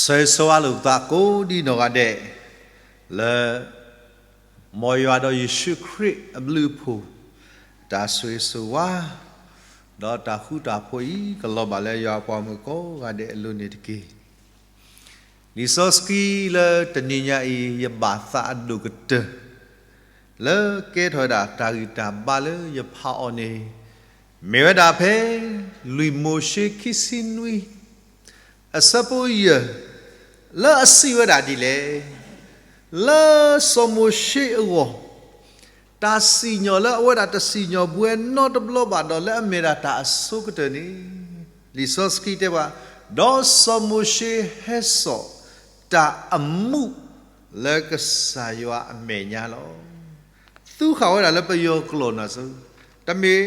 ဆၢဂ့ၤဆၢဝါလိာ်ပသးကိးဒံနီၢ်ဂၤဒဲး လၢ မ်ယွၤဒီးယ့ၣ်ၡူးခရံာ်အဘျုးအဖှိၣ် တၢ်ဆိၣ်ဂ့ၤဆိၣ်ဝါ ဒီးတၢ်ဃူတၢ်ဖိးအံၤ ကလီၤဘၣ်လၢယွၤအပှၤဂီၢ်မုၢ်ကိးဂၤဒဲးအလိၤန့ၣ်တက့ၢ်. လံာ်စီဆှံလၢတနံၤညါအံၤ ယဘၣ်သးအဒိၣ်ကတၢၢ် လၢကဲထီၣ်ဝဲဒၣ်တၢ်ဂံၢ်တၢ်ဘါလၢယဖးအီၤန့ၣ် မ့ၢ်ဝဲဒၣ်ဖဲ လွံၢ်မိၤၡ့ခံဆံနွံ အဆၢဖိယဲၢ် လၢအစံးဝဲဒၣ်ဒ်လဲၣ်, လၢစီၤမိၤၡ့အဂီၢ် တၢ်စံၣ်ညီၣ်လၢအဝဲဒၣ်တစံၣ်ညီၣ်ဘူးဝဲနီတဘျီဘၣ်ဒီး လၢအမ့ၢ်ဒၣ်တၢ်အဆိကတၢၢ်န့ၣ် လံာ်စီဆှံတဲဘၣ်, ဒီးစီၤမိၤၡ့ဟဲစိာ်တၢ်အမူး လၢကစၢ်ယွၤအမဲာ်ညါလီၤ. သူဃာ်ဝဲဒၣ်လၢပယီၤကျိာ်နီၢ်စ့ၢ်, တမ့ၢ်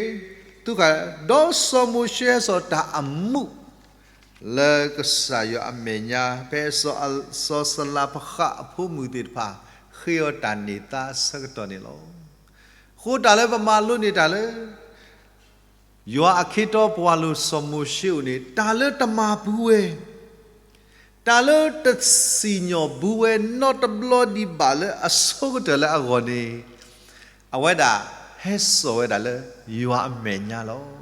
သူဃာ်, ဒီးစီၤမိၤၡ့ဟဲစိာ်တၢ်အမူး လၢကစၢ်ယွၤအမဲာ်ညါ ဖဲစီၤစလၤဖဃးအဖိမုၣ်သ့ၣ်တဖၣ် ဃ့အီၤတၢ်န့ၢ်သါအဆၢကတီၢ်န့ၣ်လီၤ. အဃိတၢ်လၢပမၤလိန့ၢ်တၢ်လၢ ယွၤအခ့အတီပှၤလိၤစီၤမိၤၡ့အအိၣ်န့ၣ် တၢ်လၢတမၤဘူးဝဲ တၢ်လၢတစံၣ်ညီၣ်ဘူးဝဲနီတဘျီဒံးဘၣ်လၢအဆိကတၢၢ်လၢအဂီၢ်န့ၣ် အဝဲဒၣ်ဟဲစိာ်ဝဲဒၣ်လၢယွၤအမဲာ်ညါလီၤ.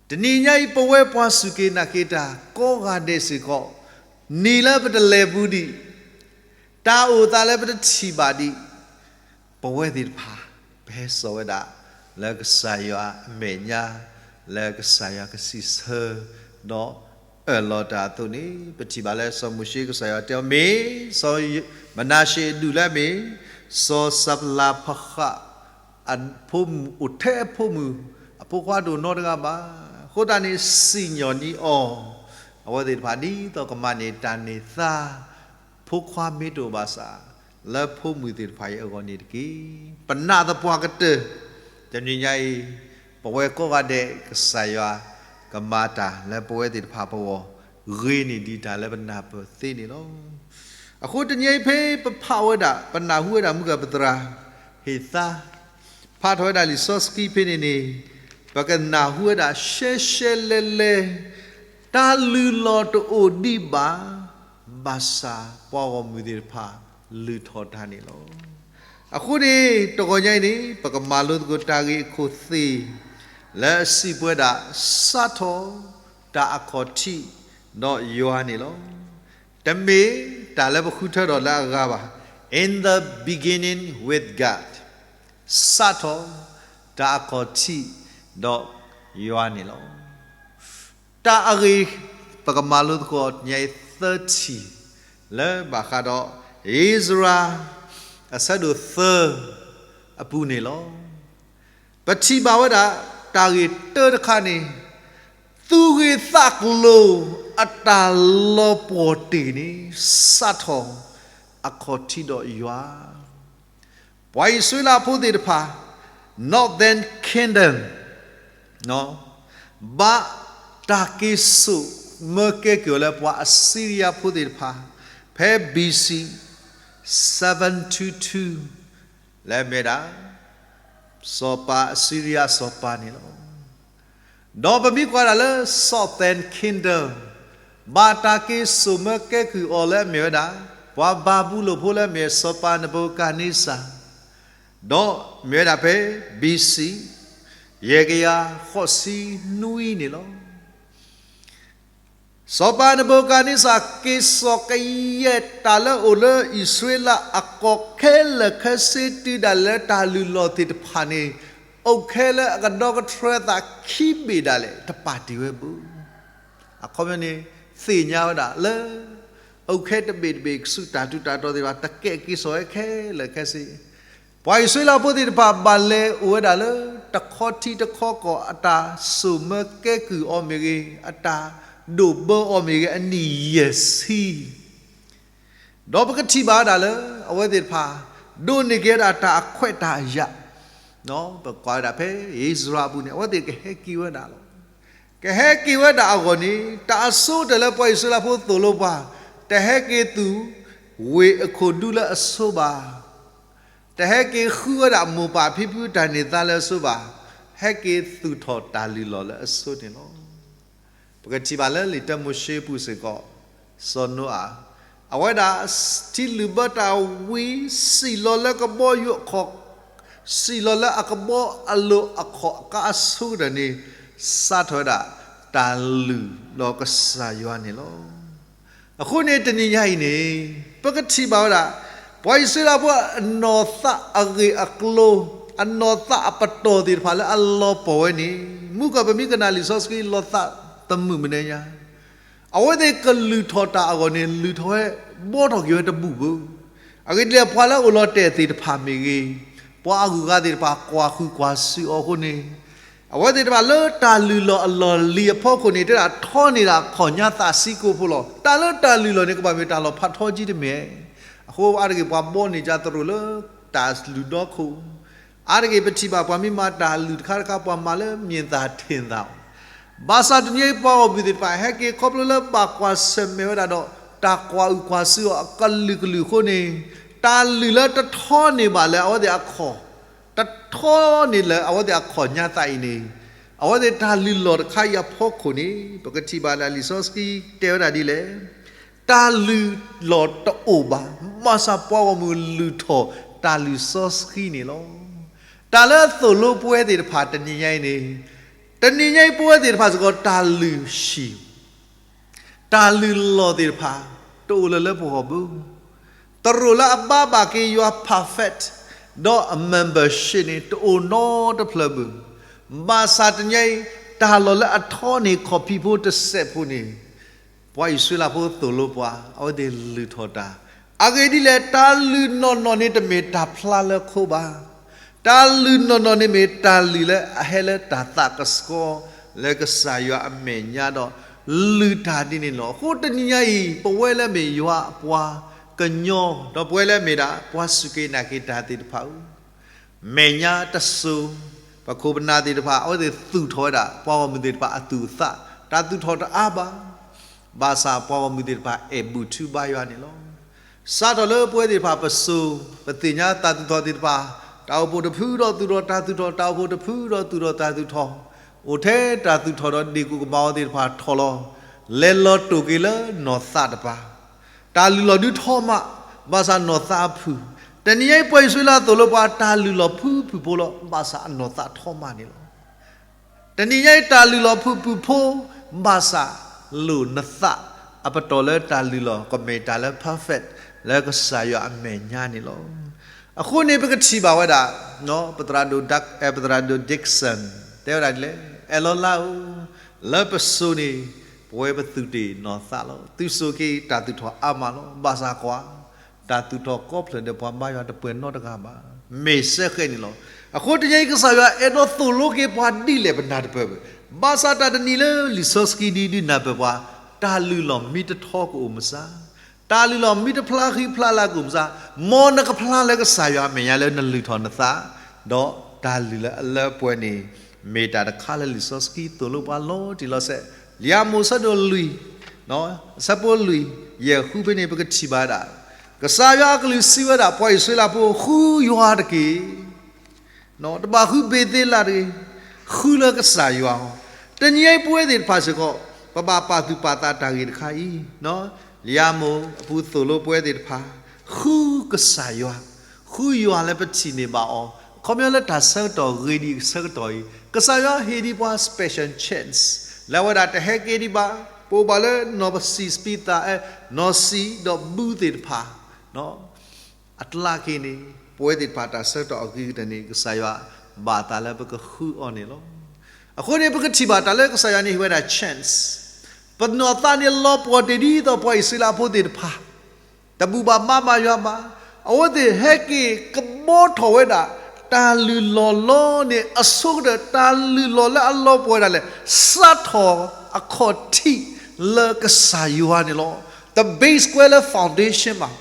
တနံၤညါအံၤ ပဝဲပှၤစူၢ်က့ၤနာ်က့ၤတၢ်ကိးဂၤဒဲးစ့ၢ်ကီး နံၤလၢပတလဲၤဘူးဒံး, တၢ်အိၣ်သးလၢပတထံၣ်ဘၣ်ဒံး ပဝဲသ့ၣ်တဖၣ် ပဟဲစိာ်ဝဲဒၣ် လၢကစၢ်ယွၤအမဲာ်ညါ လၢကစၢ်ယွၤကစံးဆၢ ဒီးအၢၣ်လီၤတၢ်အသိးန့ၣ် ပထံၣ်ဘၣ်လၢစီၤမိၤၡ့ကစၢ်ယွၤတဲအီၤမ့ၢ် စီၤမနၤၡ့အဒူၣ်လၢအမ့ၢ် စီၤစလၤဖဃး အဖိမုၣ်အိၣ်ထဲအဖိမုၣ် အဖိခွါတအိၣ်နီတဂၤဘၣ်. အဃိသတးန့ၣ် စံၣ်ညီၣ်န့ၢ်အီၤ အဝဲသ့ၣ်တဖၣ်ဒ်သိးကမၤန့ၢ်တၢ်န့ၢ်သါ ဖိခွါမ့ၢ်တအိၣ်ဘၣ်ဆၣ် လၢဖိမုၣ်သ့ၣ်တဖၣ်အံၤအဂီၢ်န့ၣ်တက့ၢ်. ပနာ်သပှၢ်ကတၢၢ် တနံၤညါအံၤ ပဝဲကိးဂၤဒဲး ကစၢ်ယွၤကမၤတၢ်လၢပဝဲသ့ၣ်တဖၣ်ပဂီၢ် ဂ့ၤန့ၢ်ဒံးတၢ်လၢပနၢ်ပၢၢ်သ့န့ၣ်လီၤ. အဃိတနံၤအံၤဖဲပဖးဝဲဒၣ် ပနၢ်ဟူဝဲဒၣ်မုၢ်ဂၢ်ပသရၣ် ဟ့ၣ်သါ ဖးထီၣ်ဝဲဒၣ်လံာ်စီဆှံဖဲန့ၣ်န့ၣ် ပကနၢ်ဟူဝဲဒၣ်ရှဲရှဲလဲလဲ တၢ်လုၢ်လီၢ်တအိၣ်ဒံးဘၣ် ဘၣ်ဆၣ်ပှၤဂီၢ်မုၢ်သ့ၣ်တဖၣ်လုၢ်ထီၣ်တၢ်န့ၣ်လီၤ. အဃိန့ၣ် တဂီၤညါအံၤန့ၣ် ပကမၤလိသကိးတၢ်ဂ့ၢ်အခိၣ်သ့ၣ် လၢအစံးပဝဲဒၣ် စးထီၣ်တၢ်အခီၣ်ထံးဒီးယွၤန့ၣ်လီၤ. တမ့ၢ်တၢ်လၢပဃုထၢထီၣ်လၢအဂၤဘၣ်. In the beginning with God. စးထီၣ်တၢ်အခီၣ်ထံးဒီးယွၤန့ၣ်လီၤ. တၢ်အဂ့ၢ် ပကမၤလိသကိး ညါအံၤသၢထံၣ် လၢဘၣ်ဃးဒီး ဧ့စရၤ အဆၢဒိၣ်သၢ အပူၤန့ၣ်လီၤ. ပထံၣ်ဘၣ်ဝဲဒၣ် တၢ်ဂ့ၢ်တၢတခါန့ၣ် သူၣ်ဂ့ၢ်သးကျိၤအတၢ်လီၤပှီၢ်တ့ၢ်န့ၣ် စးထီၣ်အခီၣ်ထံးဒီးယွၤ ပှၤအံၣ်စရ့လးဖိသ့ၣ်တဖၣ် Northern Kingdom ဘၣ်တၢ်က့ၤစိာ်မၢကဲကုၢ်အီၤလၢပှၤအစံရံယါဖိသ့ၣ်တဖၣ် ဖဲ ဘီၣ်စံ seven two two လၢအမ့ၢ်ဒၣ် စီၤပၤအစံရံယါစီၤပၤန့ၣ်လီၤ. ဒီးပမ့ၢ်ကွၢ်ဒၣ်လၢ Southern Kingdom ဘၣ်တၢ်က့ၤစိာ်မၢကဲကုၢ်အီၤလၢအမ့ၢ်ဝဲဒၣ် ပှၤဘၤဘူလိၣ်ဖိလၢအမ့ၢ်စီၤပၤနဘူၤခၣ်န့စၢ် ဒီးမ့ၢ်ဝဲဒၣ်ဖဲ ဘီၣ်စံ ယဲၢ်ကယၤဃိးဆံနွံန့ၣ်လီၤ. စီၤပၤနဘူၤခၣ်န့စၢ် က့ၤစိာ်ကယဲၢ်တၢ်လၢအိၣ်လၢအံၣ်စရ့လးအကီၢ်ခဲလၢာ်ခဲဆ့ တုၤဒၣ်လဲာ်လၢတၢ်လုၢ်လီၢ်သ့ၣ်တဖၣ်န့ၣ် အိၣ်ခဲလၢအကဒီကထြၢသးခံဘ့ၣ်ဒၣ်လဲာ် တပာ်တ့ၢ်ဝဲဘၣ်. အခီပညီန့ၣ် သ့ၣ်ညါဝဲဒၣ်လၢ အိၣ်ခဲတဘ့ၣ်တဘ့ၣ် ကဆူးတၢ်ထူးတၢ်တီၤသ့ၣ်တဖၣ် တကဲက့ၤစိာ်ဝဲခဲလၢာ်ခဲဆ့ ပှၤအံၣ်စရ့လးဖိသ့ၣ်တဖၣ် ဘၣ်လဲၤအိၣ်ဝဲဒၣ်လၢ တခီထံတခီကီၢ် အတၢ်စိာ်မၢကဲကုၢ်အီၤမ့ၢ်ဂ့ၤ, အတၢ်ဒိၣ်ဘၢအီၤမ့ၢ်ဂ့ၤ အနံၣ်ယဲၢ်ဆံ, ဒီးပကထံၣ်ဘၣ်ဝဲဒၣ်လၢ အဝဲသ့ၣ်တဖၣ် ဒိးန့ၢ်က့ၤဝဲဒၣ်တၢ်အခွဲးတၢ်ယာ်, ပကွၢ်ဝဲဒၣ်ဖဲ ဧ့စရၤအပူၤန့ၣ် အဝဲသ့ၣ်ကဟဲက့ၤဝဲဒၣ်လီၤ. ကဟဲက့ၤဝဲဒၣ်အဂီၢ်န့ၣ် တၢ်အဆိကတၢၢ်လၢပှၤအံၣ်စရ့လးဖိသိၣ်လိပှၤ, တဟဲက့ၤသူၣ်ဝ့ၢ်အခိၣ်ဒူလၢအဆိဘၣ်, တဟဲက့ၤဃုဝဲဒၣ်မိၢ်ပၢ်ဖံဖုတၢ်န့ၢ်သါလၢအဆိဘၣ်, ဟဲက့ၤသူၣ်ထီၣ်တၢ်လုၢ်လီၢ်လၢအဆိန့ၣ်လီၤ. ပကထံၣ်ဘၣ်လၢလံာ်တၢမိၤၡ့အပူၤစ့ၢ်ကီး, စီၤနိအၤ, အဝဲဒၣ်ထံလုၢ်ဘၢတၢ်ဝံၤ စံၣ်လီၤလၢကဘီယူၤခီၣ်, စံၣ်လီၤလၢအကဘီအလိၤအခီၣ်အကါအဆိကတၢၢ်န့ၣ် စးထီၣ်ဝဲဒၣ်တၢ်လုၢ်လီၤကစၢ်ယွၤန့ၣ်လီၤ. အဃိန့ၣ်တနံၤညါအံၤန့ၣ် ပကထံၣ်ဘၣ်ဝဲဒၣ် ပှၤအံၣ်စရ့လးဖိအနီၢ်သးအဂ့ၢ်အကျိၤ, အနီၢ်သးအပတီၢ်သ့ၣ်တဖၣ်လၢအလီၤပှီၢ်ဝဲန့ၣ် မုၢ်ကီၢ်ပမ့ၢ်ကနၣ်လံာ်စီဆှံလီၤသးတမုာ်မနုၤညါ အဝဲသ့ၣ်ကလုၢ်ထီၣ်တၢ်အဂီၢ်န့ၣ် လုၢ်ထီၣ်ဝဲ ဘှီထီၣ်က့ၤဝဲတဘူၣ်ဘၣ်. အဂ့ၢ်ဒ်လဲၣ် ပှၤလၢအအိၣ်လီၤတဲာ်သ့ၣ်တဖၣ်မ့ၢ်ဂ့ၤ, ပှၤအဂုၤအဂၤသ့ၣ်တဖၣ်ကွၢ်ဃုာ်ကွၢ်စူၢ်အီၤအဃိန့ၣ် အဝဲသ့ၣ်တဖၣ်လၢတၢ်လုၢ်လီၢ်အလီၢ်လံၤအဖီခိၣ်န့ၣ် တဲဒၣ်ထီန့ၢ်ဒၣ်အခီၣ်ညါသးစံကိၣ်ဖိလီၤ. တၢ်လၢတၢ်လုၢ်လီၢ်န့ၣ် ကဘၣ်မ့ၢ်တၢ်လီၢ်ဖးထီကံတမ့ၢ်. အဃိအါတက့ၢ် ပှၤဘှီန့ၢ်ကၠၢ်သရိာ်လၢတၢ်လုၢ်ဒီခိၣ် အါတက့ၢ်ပထံၣ်ဘၣ်ပှၤမ့ၢ်မၤတၢ်လုၢ်တခါတခါ ပှၤမၤလၢ မြင်သာထင်သာ အီၤ, ဘၣ်ဆၣ်တနံၤအံၤပှၤဂီၢ်မုၢ်သ့ၣ်တဖၣ် ဟဲက့ၤခီဖျိလၢဘၣ်ကွၢ်ဆၢၣ်မဲာ်ဝဲဒၣ်ဒီး တၢ်ကွၢ်အုၣ်ကွၢ်စူၢ်အီၤအကလုာ်ကလုာ်အဃိန့ၣ် တၢ်လုၢ်လၢတထီန့ၢ်ဘၣ်လၢအဝဲသ့ၣ်အခီၣ်, တထီန့ၢ်လၢအဝဲသ့ၣ်အခီၣ်ညါသးအံၤန့ၣ် အဝဲသ့ၣ်တၢ်လုၢ်လီၢ်တခါအံၤအဖီခိၣ်န့ၣ် ပကထံၣ်ဘၣ်လၢလံာ်စီဆှံတဲဝဲဒၣ်ဒ်လဲၣ် တၢ်လုၢ်လီၢ်တအိၣ်ဘၣ်, ဘၣ်ဆၣ်ပှၤဂီၢ်မုၢ်လုၢ်ထီၣ်တၢ်လုၢ်စီဆှံန့ၣ်လီၤ. တၢ်လၢအသိၣ်လိပဝဲသ့ၣ်တဖၣ်တနံၤညါအံၤန့ၣ်, တနံၤညါအံၤပဝဲသ့ၣ်တဖၣ်စ့ၢ်ကီးတၢ်လုၢ်ဟံၣ် တၢ်လုၢ်လီၢ်သ့ၣ်တဖၣ် တအိၣ်လၢၤလၢပဂီၢ်ဘၣ်. သရိာ်လၢအဘါဘၣ်က့ၤယွၤ perfect ဒီးအ membership န့ၣ် တအိၣ်နီတဖျၢၣ်ဘၣ်. ဘၣ်ဆၣ်တနံၤညါအံၤ တၢ်လီၢ်လၢအထီန့ၢ်ခီၣ်ဖံးဖိတစဲးဖိန့ၣ် ပှၤအံၣ်စရ့လးဖိသိၣ်လိပှၤ အဝဲသ့ၣ်လုၢ်ထီၣ်တၢ်. အဂ့ၢ်ဒ်လဲၣ် တၢ်လုၢ်နီၢ်နီၢ်န့ၣ် တမ့ၢ်တၢ်ဖျါလၢခိဘၣ်. တၢ်လုၢ်နီၢ်နီၢ်န့ၣ်မ့ၢ်တၢ်လုၢ်လၢအဟဲလၢတၢ်သးကဆှီ လၢကစၢ်ယွၤအမဲာ်ညါဒီး လုၢ်တၢ်ဒ်န့ၣ်လီၤ. အဃိတနံၤညါအံၤ ပဝဲလၢမ့ၢ်ယွၤအပှၤကညီ ဒီးပဝဲလၢမ့ၢ်ဒၣ်ပှၤစူၢ်က့ၤနာ်က့ၤတၢ်သ့ၣ်တဖၣ်ဧၢ မဲာ်ညါတစိၤ ပခိၣ်ပနၢ်သ့ၣ်တဖၣ် အဝဲသ့ၣ်သူၣ်ထီၣ်ဝဲဒၣ် ပှၤဂီၢ်မုၢ်သ့ၣ်တဖၣ်အသူၣ်အသး, တၢ်သူၣ်ထီၣ်တအါဘၣ်. ဘၣ်ဆၣ်ပှၤဂီၢ်မုၢ်သ့ၣ်တဖၣ်အဲၣ်ဘူၣ်ထုဘါယွၤန့ၣ်လီၤ. စးထီၣ်လၢပဝဲသ့ၣ်တဖၣ်ပစိၤ ပသ့ၣ်ညါတၢ်သူၣ်ထီၣ်သ့ၣ်တဖၣ်, တၢ်အိၣ်ဖှိၣ်တဖုဒီးသူၣ်ထီၣ်တၢ်သူၣ်ထီၣ်, တၢ်အိၣ်ဖှိၣ်တဖုဒီးသူၣ်ထီၣ်တၢ်သူၣ်ထီၣ်, အိၣ်ထဲတၢ်သူၣ်ထီၣ်ဒီးဒ့ၣ်ကိၣ်ကမၤဝဲသ့ၣ်တဖၣ်ထီၣ်လီၤ. လဲၤလီၤတိၢ်က့ၤလၢနီၢ်သးတပၤ တၢ်လုၢ်လီၢ်ဒုးထီမး, ဘၣ်ဆၣ်နီၢ်သးအဖုၣ်, တနံၤညါအံၤပှၤအံၣ်စရ့လးသိၣ်လိပှၤ တၢ်လုၢ်လီၢ်ဖုၣ်ဖုၣ်ဖိလီၤ, ဘၣ်ဆၣ်အနီၢ်သးထီမးန့ၣ်လီၤ. တနံၤညါအံၤတၢ်လုၢ်လီၢ်ဖုၣ်ဖုၣ်ဖိ, ဘၣ်ဆၣ်လိၣ်နသးအပတီၢ်လၢတၢ်လုၢ်လီၢ်ကမ့ၢ်တၢ်လၢ perfect လၢကစၢ်ယွၤအမဲာ်ညါန့ၣ်လီၤ. အဃိန့ၣ်ပကထံၣ်ဘၣ်ဝဲဒၣ် ပသရၣ်ဒိၣ် ပသရၣ်ဒိၣ် Dickson တဲဝဲဒၣ်ဒ်လဲၣ်, အဲၣ်လီၤလါဧၢ, လၢပစိၤန့ၣ် ပဝဲပသူၣ်တ့ၢ်နီၢ်သးလီၤ. သုစိၤက့ၤတၢ်သူၣ်ထီၣ်အါမးလီၤ. ဘၣ်ဆၣ်ကွၢ်, တၢ်သူၣ်ထီၣ်ကိးဖျၢၣ်ဒီးပှၤဘါယွၤတပှဲၤနီတဂၤဘၣ်. မ့ၢ်စဲဃဲန့ၣ်လီၤ. အဃိတနံၤညါအံၤ ကစၢ်ယွၤအဲၣ်ဒိးသိၣ်လိက့ၤပှၤဒ်လဲၣ်ပနၢ်တပၢၢ်ဘၣ်. ဘၣ်ဆၣ်တၢ်တနံၤလၢလံာ်စီဆှံဒ်ဒုးနၢ်ပၢၢ်ပှၤ, တၢ်လုၢ်လီၢ်မ့ၢ်တထီကအိၣ်မုၢ်ဆါ တၢ်လုၢ်လီၢ်မ့ၢ်တဖျါဃံဖျါလၤကအိၣ်မုၢ်ဆါ, မ်နကဖျါလၢကစၢ်ယွၤအမဲာ်ညါလၢနလုၢ်ထီၣ်နသး, ဒီးတၢ်လုၢ်လၢအလၢပှဲၤန့ၣ် မ့ၢ်တၢ်တခါလၢလံာ်စီဆှံသိၣ်လိပှၤလီၤတံၢ်လီၤဆဲး, လံာ်ယၤမိၤအဆၢဒိၣ်လွံၢ်, အဆၢဖိလွံၢ်, ယဲၢ်ဃုဖဲန့ၣ် ပကထံၣ်ဘၣ်ဝဲဒၣ်, ကစၢ်ယွၤအကလုၢ်စံးဝဲဒၣ် ပှၤအံၣ်စရ့လးဖိ ဃုယွၤတက့ၢ် တဘၣ်ဃုဘ့ၤသ့လးတဂ့ၤ, ဃုလၢကစၢ်ယွၤအီၤ. တနံၤအံၤပဝဲသ့ၣ်တဖၣ်စ့ၢ်ကီး ပဘၣ်ပာ်သူၣ်ပာ်သးတၢ်ဂ့ၢ်တခါအံၤ, လံာ်ယၤမိၤအပူၤသိၣ်လိပဝဲသ့ၣ်တဖၣ်, ဃုကစၢ်ယွၤ, ဃုယွၤလၢပထံၣ်န့ၢ်ဘၣ်အီၤ, အခီပညီလၢတၢ်ဆၢကတီၢ်ဂ့ၤဒံးအဆၢကတီၢ်အံၤ, ကစၢ်ယွၤဟ့ၣ်ဒံးပှၤ special chance လၢအဝဲဒၣ်တဟဲက့ၤဒံးဘၣ်, ပအိၣ်ဘၣ်လၢနီၢ်ပစံးစပံးသးအဲၣ်, နီၢ်စံးဒီးဘုသ့ၣ်တဖၣ် အကျါက့ၤန့ၣ် ပဝဲသ့ၣ်တဖၣ်တၢ်ဆၢကတီၢ်အဂ့ၤကတၢၢ်န့ၣ် ကစၢ်ယွၤဘၣ်သးလၢပကဃုအီၤန့ၣ်လီၤ. အဃိန့ၣ် ပကထံၣ်ဘၣ်တၢ်လၢကစၢ်ယွၤန့ၣ်ဟ့ၣ်ဝဲဒၣ် chance, ပနီၢ်သးန့ၣ်လီၤပှီၢ်တ့ၢ်ဒ်သိးပှၤအံၣ်စရ့လးဖိသ့ၣ်တဖၣ်, တဘူၣ်ဘၣ်ဘါဘၣ်ယွၤဘၣ်, အဝဲသ့ၣ်ဟဲက့ၤကဘီထီၣ်ဝဲဒၣ် တၢ်လုၢ်လီၢ်လီၤန့ၣ် အဆိကတၢၢ် တၢ်လုၢ်လီၢ်လၢအလီၤပှီၢ်ဝဲဒၣ်လဲၣ်, စးထီၣ်အခီၣ်ထံးလၢကစၢ်ယွၤန့ၣ်လီၤ. တ base ဝဲလၢ foundation ဘၣ်,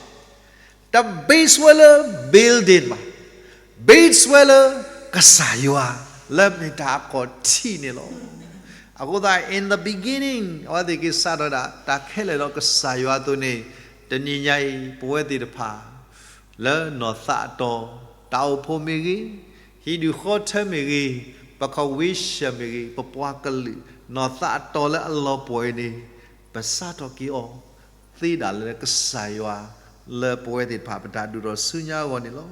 တ base ဝဲလၢ building ဘၣ်, base ဝဲလၢ ကစၢ်ယွၤ လၢမ့ၢ်တၢ်အခီၣ်ထံးန့ၣ်လီၤ. အဃိသတး in the beginning အဝဲသ့ၣ်က့ၤစးထီၣ်ဒၣ် တၢ်ခဲလၢာ်ဒီးကစၢ်ယွၤအသိးန့ၣ်, တနံၤညါအံၤ ပဝဲသ့ၣ်တဖၣ် လၢနီၢ်သးအတီၤ, တၢ်အိၣ်ဖှိၣ်မ့ၢ်ဂ့ၤ, ဟံးဒုၣ်ဃီထၢမ့ၢ်ဂ့ၤ, ပ conviction မ့ၢ်ဂ့ၤ, ပပှၤကလုာ် နီၢ်သးအတီၤလၢအလီၤပှီၢ်အံၤန့ၣ် ပစးထီၣ်က့ၤအီၤ, သ့ဒၣ်လၢကစၢ်ယွၤ လၢပဝဲသ့ၣ်တဖၣ်ပတၢ်ဒိၣ်ထီၣ်ဆူညါအဂီၢ်န့ၣ်လီၤ.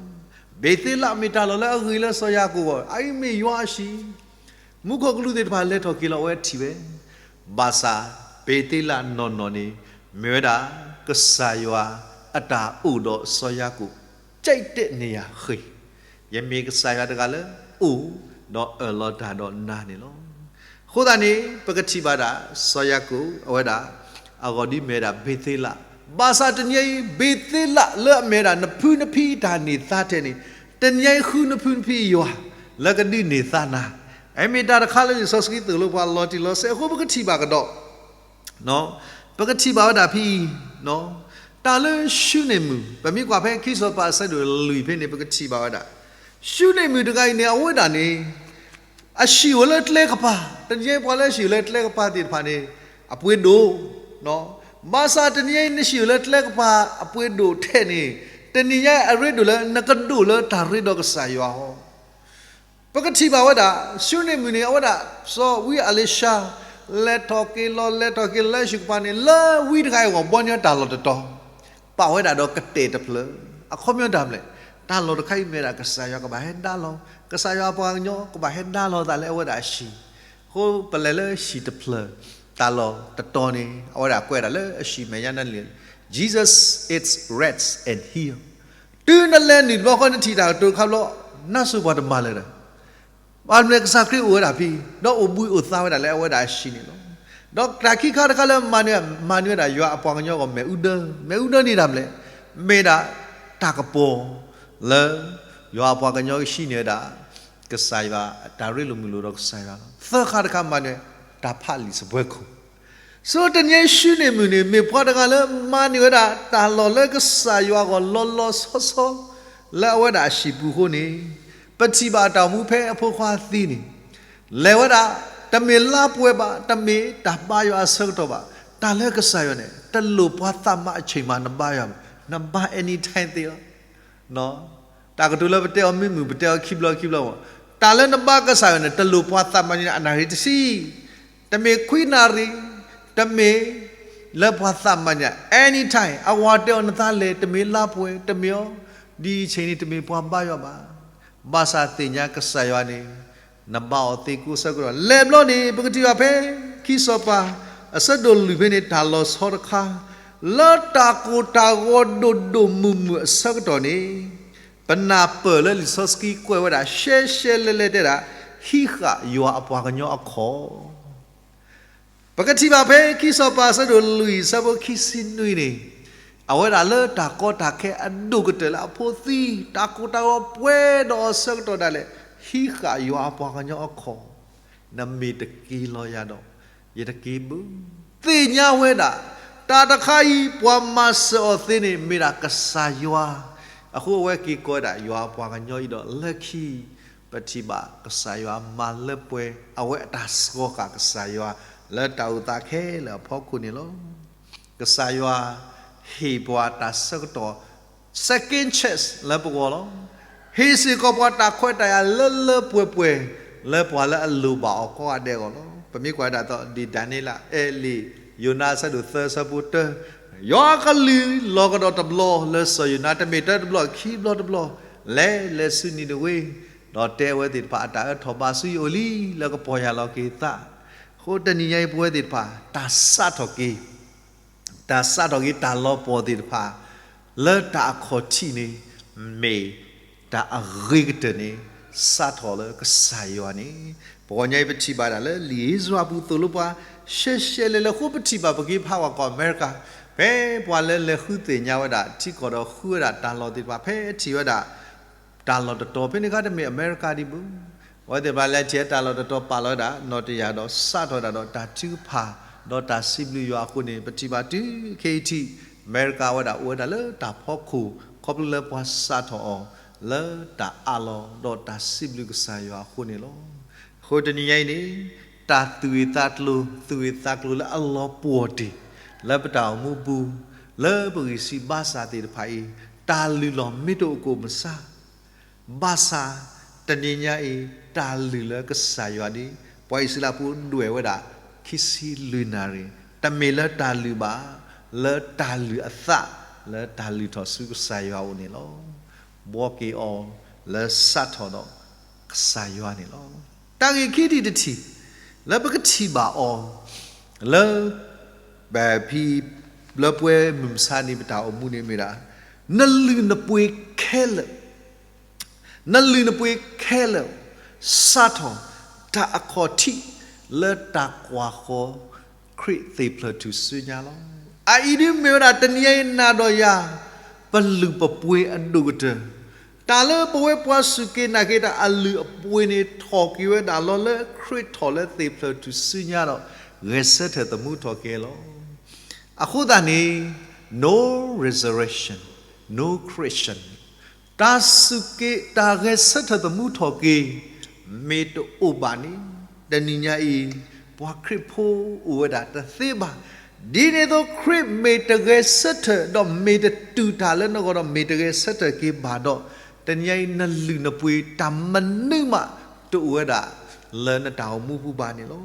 ဘ့းသ့လးမ့ၢ်တၢ်လီၢ်လၢအဂ့ၤလၢစီၤယၤကိာ်အဂီၢ်, အအံၤမ့ၢ်ယွၤအဟံၣ်, မူခိၣ်ကလူးသ့ၣ်တဖၣ်လဲၤထီၣ်က့ၤလီၤအဝဲထံၣ်ဝဲ, ဘၣ်ဆၣ် ဘ့းသ့လးနီၢ်နီၢ်န့ၣ် မ့ၢ်ဝဲဒၣ် ကစၢ်ယွၤအတၢ်အိၣ်ဒီးစီၤယၤကိာ် ကၠဲးတဲးန့ၢ်ယၤဃ့ၢ်, ယမ့ၢ်ကစၢ်ယွၤတဂၤလၢအိၣ်ဒီးအၢၣ်လီၤတၢ်ဒီးနၤန့ၣ်လီၤ. အဃိသတးန့ၣ် ပကထံၣ်ဘၣ်ဒၣ် စီၤယၤကိာ်အဝဲဒၣ် အဂီၢ်ဒ်မ့ၢ်ဝဲဒၣ်ဘ့းသ့လး, ဘၣ်ဆၣ်တနံၤအံၤ ဘ့းသ့လးလၢအမ့ၢ်ဝဲဒၣ်နဖုနဖံအတၢ်န့ၢ်သါထဲန့ၣ်, တနံၤအံၤဃုနဖုနဖံယွၤ လၢကဒုးန့ၢ်သါနၤ, အမ့ၢ်တၢ်တခါလၢလံာ်စီဆှံသိၣ်လိပှၤလီၤတံၢ်လီၤဆဲးအဃိ ပကထံၣ်ဘၣ်ကဒီး ပကထံၣ်ဘၣ်ဝဲဒၣ်ဖဲအံၤ, တၢ်လၢၡူန့ၣ်မုၣ် ပမ့ၢ်ကွၢ်ဖဲခံစီၤပၤအဆၢဒိၣ်လွံၢ်ဖဲန့ၣ် ပကထံၣ်ဘၣ်ဝဲဒၣ်, ၡူန့ၣ်မုၣ်တဂၤအံၤန့ၣ် အဝဲဒၣ်န့ၣ် အဟံၣ်အိၣ်လၢကျဲကပၤ, တနံၤအံၤပှၤလၢအဟံၣ်အိၣ်လၢကျဲကပၤသ့ၣ်တဖၣ်န့ၣ် အပှ့ၤဒိၣ်, ဘၣ်ဆၣ်တနံၤအံၤနဟံၣ်အိၣ်လၢကျဲကပၤအပှ့ၤဒိၣ်ထဲန့ၣ်, တနံၤညါအရ့ဒိၣ်လၢနကဒိၣ်လၢတၢ်ရ့ဒီးကစၢ်ယွၤအီၤ ပကထံၣ်ဘၣ်ဝဲဒၣ် ၡူန့ၣ်မုၣ်န့ၣ် အဝဲဒၣ်စီၤဝံအလ့ၤၡါ လဲၤထီၣ်က့ၤလီၤ လဲၤထီၣ်က့ၤလီၤလၢအဟံၣ်ကပၤန့ၣ် လၢဝံတဂၤအံၤအဂီၢ် ဘှီန့ၢ်တၢ်လီၢ်တတီၤ, ပာ်ဝဲဒၣ်ဒီးကတဲာ်တဖျၢၣ်, အခီပညီတၢ်မနုၤလဲၣ်, တၢ်လီၢ်တခါအံၤမ့ၢ်ဝဲဒၣ်ကစၢ်ယွၤကဘၣ်ဟဲဒါလီၤ, ကစၢ်ယွၤအပှၤကညီကဘၣ်ဟဲဒါလီၤသးလၢအဝဲဒၣ်အဟံၣ်, အဃိပလဲၤလၢဟံၣ်တဖျၢၣ်, တၢ်လီၢ်တတီၤန့ၣ် အဝဲဒၣ်ကွဲးဒၣ်လၢအဟံၣ်မဲာ်ညါနၢ်လံၤ, Jesus eats rats and heal တုၤနလဲၤနုာ်တဘျီဃီနထံၣ်တၢ်ကတိၤတခါဘျီ, နါစိၤပှၤတမၤလၢၤဒီး, ဘၣ်မနုၤလဲၣ်ကစၢ်ခရံာ်အိၣ်ဝဲဒၣ်ဖဲအံၤ ဒီးအိၣ်ဘှံးအိၣ်သါဝဲဒၣ်လၢအဝဲဒၣ်အဟံၣ်န့ၣ်လီၤ. ဒီးတၢ်ခံခါတခါလၢမၤနၢၤ, မၤနၢၤဝဲဒၣ်ယွၤအပှၤကညီအဂီၢ် မ့ၣ်အူဒၢ, မ့ၣ်အူဒၢန့ၣ်တၢ်မနုၤလဲၣ်, မ့ၢ်ဒၣ်တၢ်ကပီၤလၢ ယွၤအပှၤကညီကဟံးန့ၢ်ဝဲဒၣ် ကစၢ်ယွၤတၢ်ရ့လိာ်မုာ်လိာ်ဒီးကစၢ်ယွၤလီၤ. သၢခါတခါမၤနၢၤ တၢ်ဖးလံာ်စပွဲခိၣ် ဆိတနံၤအံၤ ၡူန့ၣ်မုၣ်န့ၣ် မ့ၢ်ပှၤတဂၤလၢမၤန့ၢ်ဝဲဒၣ် တၢ်လီၢ်လၢကစၢ်ယွၤအဂီၢ်လီၤလီၤဆီဆီ လၢအဝဲဒၣ်အဟံၣ်ပူၤအဃိန့ၣ်, ပထံၣ်ဘၣ်အတၢ်အိၣ်မူဖဲအဖိခွါသံန့ၣ်, လဲၤဝဲဒၣ် တမ့ၢ်လါပှဲၤဘၣ်, တမ့ၢ်တၢ်ဘါယွၤအဆၢကတီၢ်ဘၣ်, တၢ်လၢကစၢ်ယွၤန့ၣ် တလိၣ်ပှၤသးမၤအဆ့ၣ်မး နဘါယွၤ, နဘါ anytime သ့လီၤ. တၢ်ကတိၤလၢပတဲအီၤမ့ၢ်မုာ် ပတဲအီၤခံဘျီခံဘျီမး, တၢ်လၢနဘါကစၢ်ယွၤန့ၣ် တလိၣ်ပှၤသးမၤန့ၢ်နၤအနၣ်ရံၣ်တဆံ, တမ့ၢ်ခွံနၣ်ရံၣ်, တမ့ၢ်လၢပှၤသးမၤန့ၢ်နၤ anytime အဝၤတဲအီၤနသးလဲၤ တမ့ၢ်လါပှဲၤ တမ့ၢ်အီၤ, ဒ်အံၤဆ့ၣ်န့ၣ် တမ့ၢ်ပှၤဘါယွၤဘၣ်. ဘၣ်ဆၣ်သ့ၣ်ညါကစၢ်ယွၤန့ၣ် နဘါအီၤသ့ကိးဆၢကတီၢ် လဲၤဘျီန့ၣ် ပကထံၣ်ဘၣ်ဖဲ ခံစီၤပၤ အဆၢဒိၣ်လွံၢ်ဖဲန့ၣ် တၢ်လီၤဆီတခါ လၢတၢ်ကိၢ်တၢ်ဂီၤဒိၣ်ဒိၣ်မုၢ်မုၢ်အဆၢကတီၢ်န့ၣ်, ပနၢ်ပၢၢ်လၢလံာ်စီဆှံကွဲးဝဲဒၣ် ရှဲရှဲလဲလဲတဲဒၣ် ဟံးဃာ်ယွၤအပှၤကညီအခီၣ် ပကထံၣ်ဘၣ်ဖဲ ခံစီၤပၤအဆၢဒိၣ်လွံၢ်အဆၢဖိခံဆံနွံန့ၣ်, အဝဲဒၣ်လၢတၢ်ကီတၢ်ခဲအဒိၣ်ကတၢၢ်လၢအဖိသံ, တၢ်ကိၢ်တၢ်ဂီၤပှဲၤဒီးအီၤဆၢကတီၢ်ဒၣ်လဲာ်, ဟံးဃာ်ယွၤအပှၤကညီအခီၣ်, နမ့ၢ်တက့ၤလီၤယၤဒီး ယတက့ၤဘၣ်. သ့ၣ်ညါဝဲဒၣ် တၢ်တခါအံၤ ပှၤမၤစၢၤအီၤသ့န့ၣ် မ့ၢ်ဒၣ်ကစၢ်ယွၤ, အဃိအဝဲက့ၤကိးဝဲဒၣ် ယွၤအပှၤကညီအံၤဒီးလၢခံ ပထံၣ်ဘၣ်ကစၢ်ယွၤမၤလၢပှဲၤ အဝဲအတၢ်စှီၤဃာ်ကစၢ်ယွၤ လၢတၢ်အိၣ်သးခဲလၢာ်အဖီခိၣ်န့ၣ်လီၤ. ကစၢ်ယွၤဟ့ၣ်ပှၤတၢ်ဆၢကတီၢ် second chance လၢပဂီၢ်လီၤ. ဟ့ၣ်စ့ၢ်ကီးပှၤတၢ်ခွဲးတၢ်ယာ်လၢလၢပှဲၤပှဲၤ လၢပှၤလၢအလိၣ်ဘၣ်အီၤကိးဂၤဒဲးအဂီၢ်လီၤ. ပမ့ၢ်ကွၢ်ဒၣ်သိး ဒ်ဒၤနံးယ့လး အဲလံာ် ယိၤနါအဆၢဒိၣ်သၢအဆၢဖိတၢ, ယွၤကလုၢ်လီၤကဒီးတဘျီလၢစီၤယိၤနါ တမ့ၢ်တၢတဘျီခံဘျီတဘျီ, လဲၤလဲၤဆူနံၤနဝ့, ဒီးတဲအဝဲသ့ၣ်တဖၣ် အတၢ်အၢထီၣ်ဘးဆူယအိၣ်လံ လၢကပီၢ်ယၢ်လီၤက့ၤသး. အဃိတနံၤညါအံၤပဝဲသ့ၣ်တဖၣ် တၢ်စးထီၣ်က့ၤ တၢ်စးထီၣ်က့ၤတၢ်လီၤပှီၢ်သ့ၣ်တဖၣ် လၢတၢ်အခီၣ်ထံးန့ၣ် မ့ၢ်တၢ်အဂ့ၤကတၢၢ်န့ၣ် စးထီၣ်လၢကစၢ်ယွၤန့ၣ်, ပဂီၢ်ညါအံၤပထံၣ်ဘၣ်ဒၣ်လၢလံာ်အ့စြၤပူၤသိၣ်လိပှၤ ရှဲရှဲလဲလဲ အဃိပထံၣ်ဘၣ်ပက့ၤဖးဝဲကီၢ်အမဲရကၤ, ဖဲပှၤလၢလဲၤဃုသ့ၣ်ညါဝဲဒၣ် ထံကီၢ်ဒီးဃုဝဲဒၣ်တၢ်လီၢ်သ့ၣ်တဖၣ် ဖဲအထံၣ်ဝဲဒၣ် တၢ်လီၢ်တတီၤ ဖဲန့ၣ်အခါတမ့ၢ်အမဲရကၤဒံးဘၣ်. အဝဲသ့ၣ်တဖၣ်လဲၤထံၣ်တၢ်လီၢ်တတီၤ ပာ်လီၤဝဲဒၣ်နီၣ်တယၢ်ဒီး စးထီၣ်ဝဲဒၣ်ဒီးတၢ်ထုကဖၣ် ဒီးတၢ်စံးဘျုးယွၤအဃိန့ၣ် ပထံၣ်ဘၣ်တုၤခဲအံၤထံး အမဲရကၤဝဲဒၣ်အိၣ်ဝဲဒၣ်လၢတၢ်ဖီခိၣ် ခီဖျိလၢပှၤစးထီၣ်အီၤ လၢတၢ်အးလီၤဒီးတၢ်စံးဘျုးကစၢ်ယွၤအဃိန့ၣ်လီၤ. အဃိတနံၤညါအံၤန့ၣ် တၢ်သူၣ်ဂ့ၢ်သးကျိၤ သူၣ်ဂ့ၢ်သးကျိၤလၢအလီၤပှီၢ်တ့ၢ် လၢပတၢ်အိၣ်မူပူၤ လၢပဂံၢ်စၢ်ဘါစၢ်သ့ၣ်တဖၣ်အံၤ တၢ်လုၢ်လီၢ်မ့ၢ်တအိၣ်ကိၣ်မဆါ ဘၣ်ဆၣ် တနံၤညါအံၤ တၢ်လုၢ်လၢကစၢ်ယွၤန့ၣ် ပှၤအံၣ်စရ့လးဖိဒွဲၣ်ဝဲဒၣ် ခံဆံလွံၢ်နၣ်ရံၣ်, တမ့ၢ်လၢတၢ်လုၢ်ဘၣ်, လၢတၢ်လုၢ်အသး လၢတၢ်လုၢ်ထီၣ်ဆူကစၢ်ယွၤအအိၣ်န့ၣ်လီၤ. ဘှီက့ၤအီၤလၢစးထီၣ်ဒီးကစၢ်ယွၤန့ၣ်လီၤ. တၢ်ဂ့ၢ်ခံထံၣ်တထံၣ် လၢပကထံၣ်ဘၣ်အီၤ လၢ ဖဲ လၢပဝဲမုၢ်မဆါန့ၣ် ပတၢ်အိၣ်မူန့ၣ်မ့ၢ်ဒၣ် နလုၢ်နပှ့ၤခဲလၢာ် နလုၢ်နပှ့ၤခဲလၢာ် စးထီၣ်တၢ်အခီၣ်ထံး လၢတၢ်ကွၢ်ဃီၤခရံာ်သ့ၣ်ဖျၢၣ်ထူၣ်စုညါလီၤ. အအံၤဒ်မ့ၢ်ဝဲဒၣ်တနံၤအံၤနၤဒီးယၤ ပလုၢ်ပပှ့ၤအဒိၣ်ကတၢၢ် တၢ်လၢပဝဲပှၤစူၢ်က့ၤနာ်က့ၤတၢ်အလုၢ်အပှ့ၤန့ၣ် ထီၣ်က့ၤဝဲဒၣ်လီၤလၢ ခရံာ်ထီၣ်လၢသ့ၣ်ဖျၢၣ်ထူၣ်စုညါဒီး ဂဲၤဆၢထၢၣ်သမူထီၣ်က့ၤလီၤ. အဃိသတးန့ၣ် no resurrection, no Christian, တၢ်စူၢ်က့ၤတၢ်ဂဲၤဆၢထၢၣ်သမူထီၣ်က့ၤ မ့ၢ်တအိၣ်ဘၣ်န့ၣ် တနံၤညါအံၤ ပှၤခရံာ်ဖိအိၣ်ဝဲဒၣ်တသ့ဘၣ်. ဒ်န့ၣ်အသိးခရံာ်မ့ၢ်တဂဲၤဆၢထၢၣ် ဒီးမ့ၢ်တတူၢ်တၢ်လၢနဂီၢ်ဒီးမ့ၢ်တဂဲၤဆၢထၢၣ်က့ၤဘၣ်ဒီး တနံၤညါအံၤ နလုၢ်နပှ့ၤတၢ်မနုၤမးတအိၣ်ဝဲဒၣ် လၢနတၢ်အိၣ်မူပူၤဘၣ်န့ၣ်လီၤ.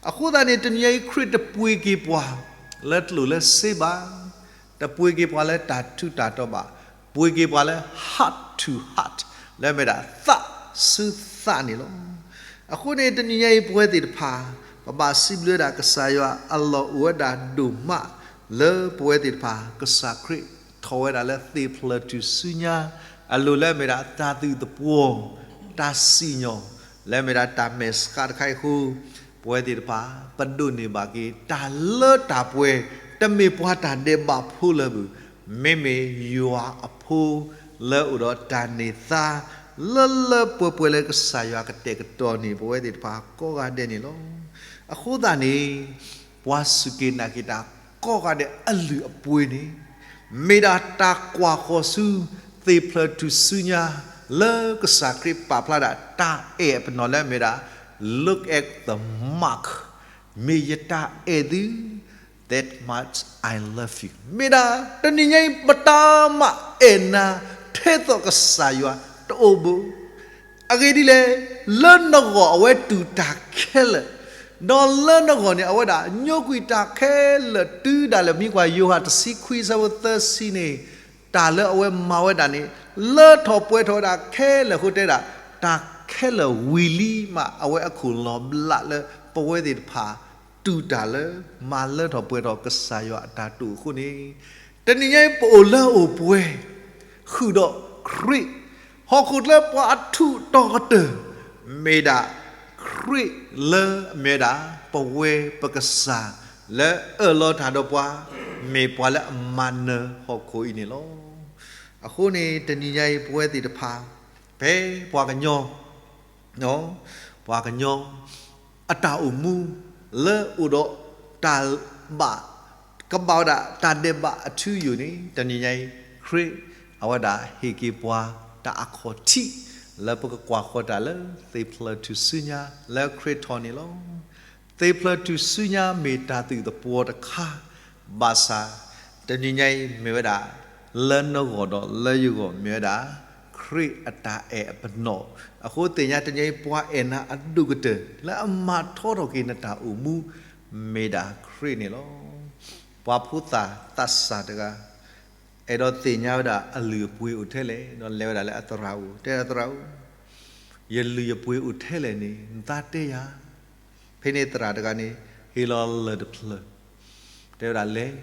အဃိသတးန့ၣ် တနံၤညါအံၤခရံာ်တပှ့ၤက့ၤပှၤ လၢကျိၣ်လၢစ့ဘၣ်, တပှ့ၤက့ၤပှၤလၢတၢ်ထူးတၢ်တီၤဘၣ်, ပှ့ၤက့ၤပှၤလၢ heart to heart လၢအမ့ၢ်ဒၣ်သးဆူသးန့ၣ်လီၤ. အဃိန့ၣ် တနံၤညါအံၤပဝဲသ့ၣ်တဖၣ် ပဘၣ်စံးဘျုးဝဲဒၣ်ကစၢ်ယွၤအလီၢ်အိၣ်ဝဲဒၣ်ဒိၣ်မး လၢပဝဲသ့ၣ်တဖၣ် ကစၢ်ခရံာ်ထီၣ်ဝဲဒၣ်လၢသ့ၣ်ဖျၢၣ်ထူၣ်စုညါ အလိၤလၢအမ့ၢ်ဒၣ်တၢ်သုးသပှီၤ တၢ်စံၣ်ညီၣ် လၢအမ့ၢ်ဒၣ်တၢ်မဲာ်ဆှးတခါအံၤအဃိ ပဝဲသ့ၣ်တဖၣ် ပဒိးန့ၢ်ဘၣ်က့ၤ တၢ်လၢတၢ်ပှဲၤ တမ့ၢ်ပှၤတၢ်ဒဲးဘးဖိလၢၤဘၣ်, မ့မ့ၢ်ယွၤအဖိ လၢအိၣ်ဒီးတၢ်န့ၢ်သါ လၢလၢပှဲၤပှဲၤလၢကစၢ်ယွၤကတဲာ်ကတီၤန့ၢ် ပဝဲသ့ၣ်တဖၣ်ကိးဂၤဒဲးန့ၣ်လီၤ. အဃိသတးန့ၣ် ပှၤစူၢ်က့ၤနာ်က့ၤတၢ်ကိးဂၤဒဲးအလုၢ်အပှ့ၤန့ၣ် မ့ၢ်ဒၣ်တၢ်ကွၢ်ဃီၤဆူ သ့ၣ်ဖျၢၣ်ထူၣ်စုညါ လၢကစၢ်ခရံာ်ပာ်ဖျါဒၣ်တၢ်အဲၣ်အပနီၣ်လၢအမ့ၢ်ဒၣ် Look at the mark မ့ၢ်ယတၢ်အဲၣ်သု that much I love you မ့ၢ်ဒၣ် တနံၤညါအံၤ ပတၢ်မၤအဲၣ်နၤ ထဲသိးကစၢ်ယွၤတအိၣ်ဘၣ် အဂ့ၢ်ဒ်လဲၣ်, လၢနဂီၢ်အဝဲတူၢ်တၢ်ခဲလၢာ်, ဒီးလၢနဂီၢ်န့ၣ် အဝဲဒၣ်ညိကွံာ်တၢ်ခဲလၢာ် တုၤဒၣ်လဲာ်မ့ၢ်ကွၢ်ယိၤဟၣ်တဆံခွံဆၢဖိသၢဆံန့ၣ်, တၢ်လၢအဝဲမၤဝဲဒၣ်န့ၣ် လၢထီၣ်ပှဲၤထီၣ်ဝဲဒၣ်ခဲလၢာ်အဃိတဲဒၣ်, တၢ်ခဲလၢာ်ဝံၤလံမး အဝဲအခိၣ်လီၤဘျးလၢပဝဲသ့ၣ်တဖၣ် တူၢ်တၢ်လၢမၤလၢထီၣ်ပှဲၤထီၣ်ကစၢ်ယွၤအတၢ်တိာ်အဃိန့ၣ်, တနံၤညါအံၤပအိၣ်လၢအိၣ်ပှဲၤ ဃုာ်ဒီးခရံာ်, ဟီၣ်ခိၣ်ချၢပှၤအထူးအတီၤကတၢၢ် မ့ၢ်ဒၣ်ခရံာ်လၢအမ့ၢ်ဝဲဒၣ် ပဝဲပကစၢ်လၢအၢၣ်လီၤတၢ်ဒီးပှၤ မ့ၢ်ပှၤလၢအမၤနၢၤဟီၣ်ခိၣ်အံၤန့ၣ်လီၤ. အဃိန့ၣ် တနံၤညါအံၤပဝဲသ့ၣ်တဖၣ် ဖဲပှၤကညီ ပှၤကညီ အတၢ်အိၣ်မူ လၢအိၣ်ဒီးတၢ်ဘၣ် ကဘၣ်ဝဲဒၣ်တၢ်ဒဲးဘးအထူအယိာ်န့ၣ် တနံၤညါအံၤ ခရံာ်အဝဲဒၣ်ဟ့ၣ်က့ၤပှၤတၢ်အခီၣ်ထံး လၢပကကွၢ်ဃီၤတၢ်လၢသ့ၣ်ဖျၢၣ်ထူၣ်စုညါလၢခရံာ်ထီၣ်န့ၣ်လီၤ. သ့ၣ်ဖျၢၣ်ထူၣ်စုညါမ့ၢ်တၢ်သုးသပှီၤတခါ ဘၣ်ဆၣ် တနံၤညါအံၤမ့ၢ်ဝဲဒၣ် လၢနဂီၢ်ဒီးလၢယဂီၢ်မ့ၢ်ဝဲဒၣ် ခရံာ်အတၢ်အဲၣ်အပနီၣ်, အဃိသ့ၣ်ညါတနံၤအံၤပှၤအဲၣ်နၤအဒိၣ်ကတၢၢ် လၢအမၤထီထီၣ်က့ၤနတၢ်အိၣ်မူ မ့ၢ်ဒၣ်ခရံာ်န့ၣ်လီၤ. ပှၤဖိသၣ်သးစၢ်တဂၤ အဲၣ်ဒိးသ့ၣ်ညါဝဲဒၣ်အလုၢ်အပှ့ၤအိၣ်ထဲလဲၣ် ဒီးလဲၤဝဲဒၣ်လၢအသရၣ်အအိၣ် တဲသရၣ်ဧၢ, ယလုၢ်ယပှ့ၤအိၣ်ထဲလဲၣ်န့ၣ် နသးတဲယၤ ဖဲန့ၣ်သရၣ်တဂၤန့ၣ် ဟ့ၣ်လီၤလၢၢ်တဖျၢၣ်, တဲဝဲဒၣ်လဲၤ,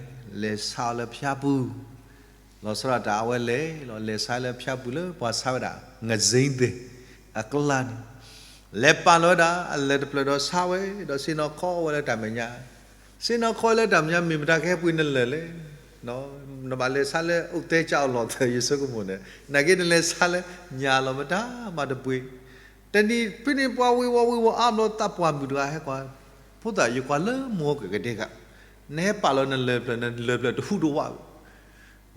လဲၤဆါအီၤလၢဖၠါပူၤ, လီၤဆီဒၣ်တၢ်အဝဲလဲၤလီၤ လဲၤဆါလၢဖၠါပူၤလၢပှၤဆါဝဲဒၣ် ငဇိသ့ၣ် အကျါန့ၣ်, လဲၤပာ်လီၤဝဲဒၣ်အလၢၢ်တဖျၢၣ်ဒီးဆါဝဲ ဒီးဆ့ၣ်နီၤခီဝဲလၢတၢ်မဲာ်ညါ, ဆ့ၣ်နီၤခီလၢတၢ်မဲာ်ညါ မ့ၢ်မတၤကဟဲပှ့ၤနလၢၢ်လဲၣ် နဘၣ်လဲၤဆါလၢအိၣ်တဲကၠီအလီၢ်သၢ ယဆိကမိၣ်န့ၣ် နာ်က့နလဲၤဆါလၢညၣ်လီၤ မတၤမၤတပှ့ၤ, တနံၤဖဲန့ၣ်ပှၤဝ့ၤဝီၤဝ့ၤဝီၤအါဘျီသးပှၢ်မုၣ်တဂၤဟဲကွၢ်, ဖိသၣ်ယကွၢ်လၢမုၢ်ကကဒဲက, နဟဲပာ်လီၤနလၢၢ်ဖျၢၣ် နလၢၢ်ဖျၢၣ်တဟူးတဝးဘၣ်,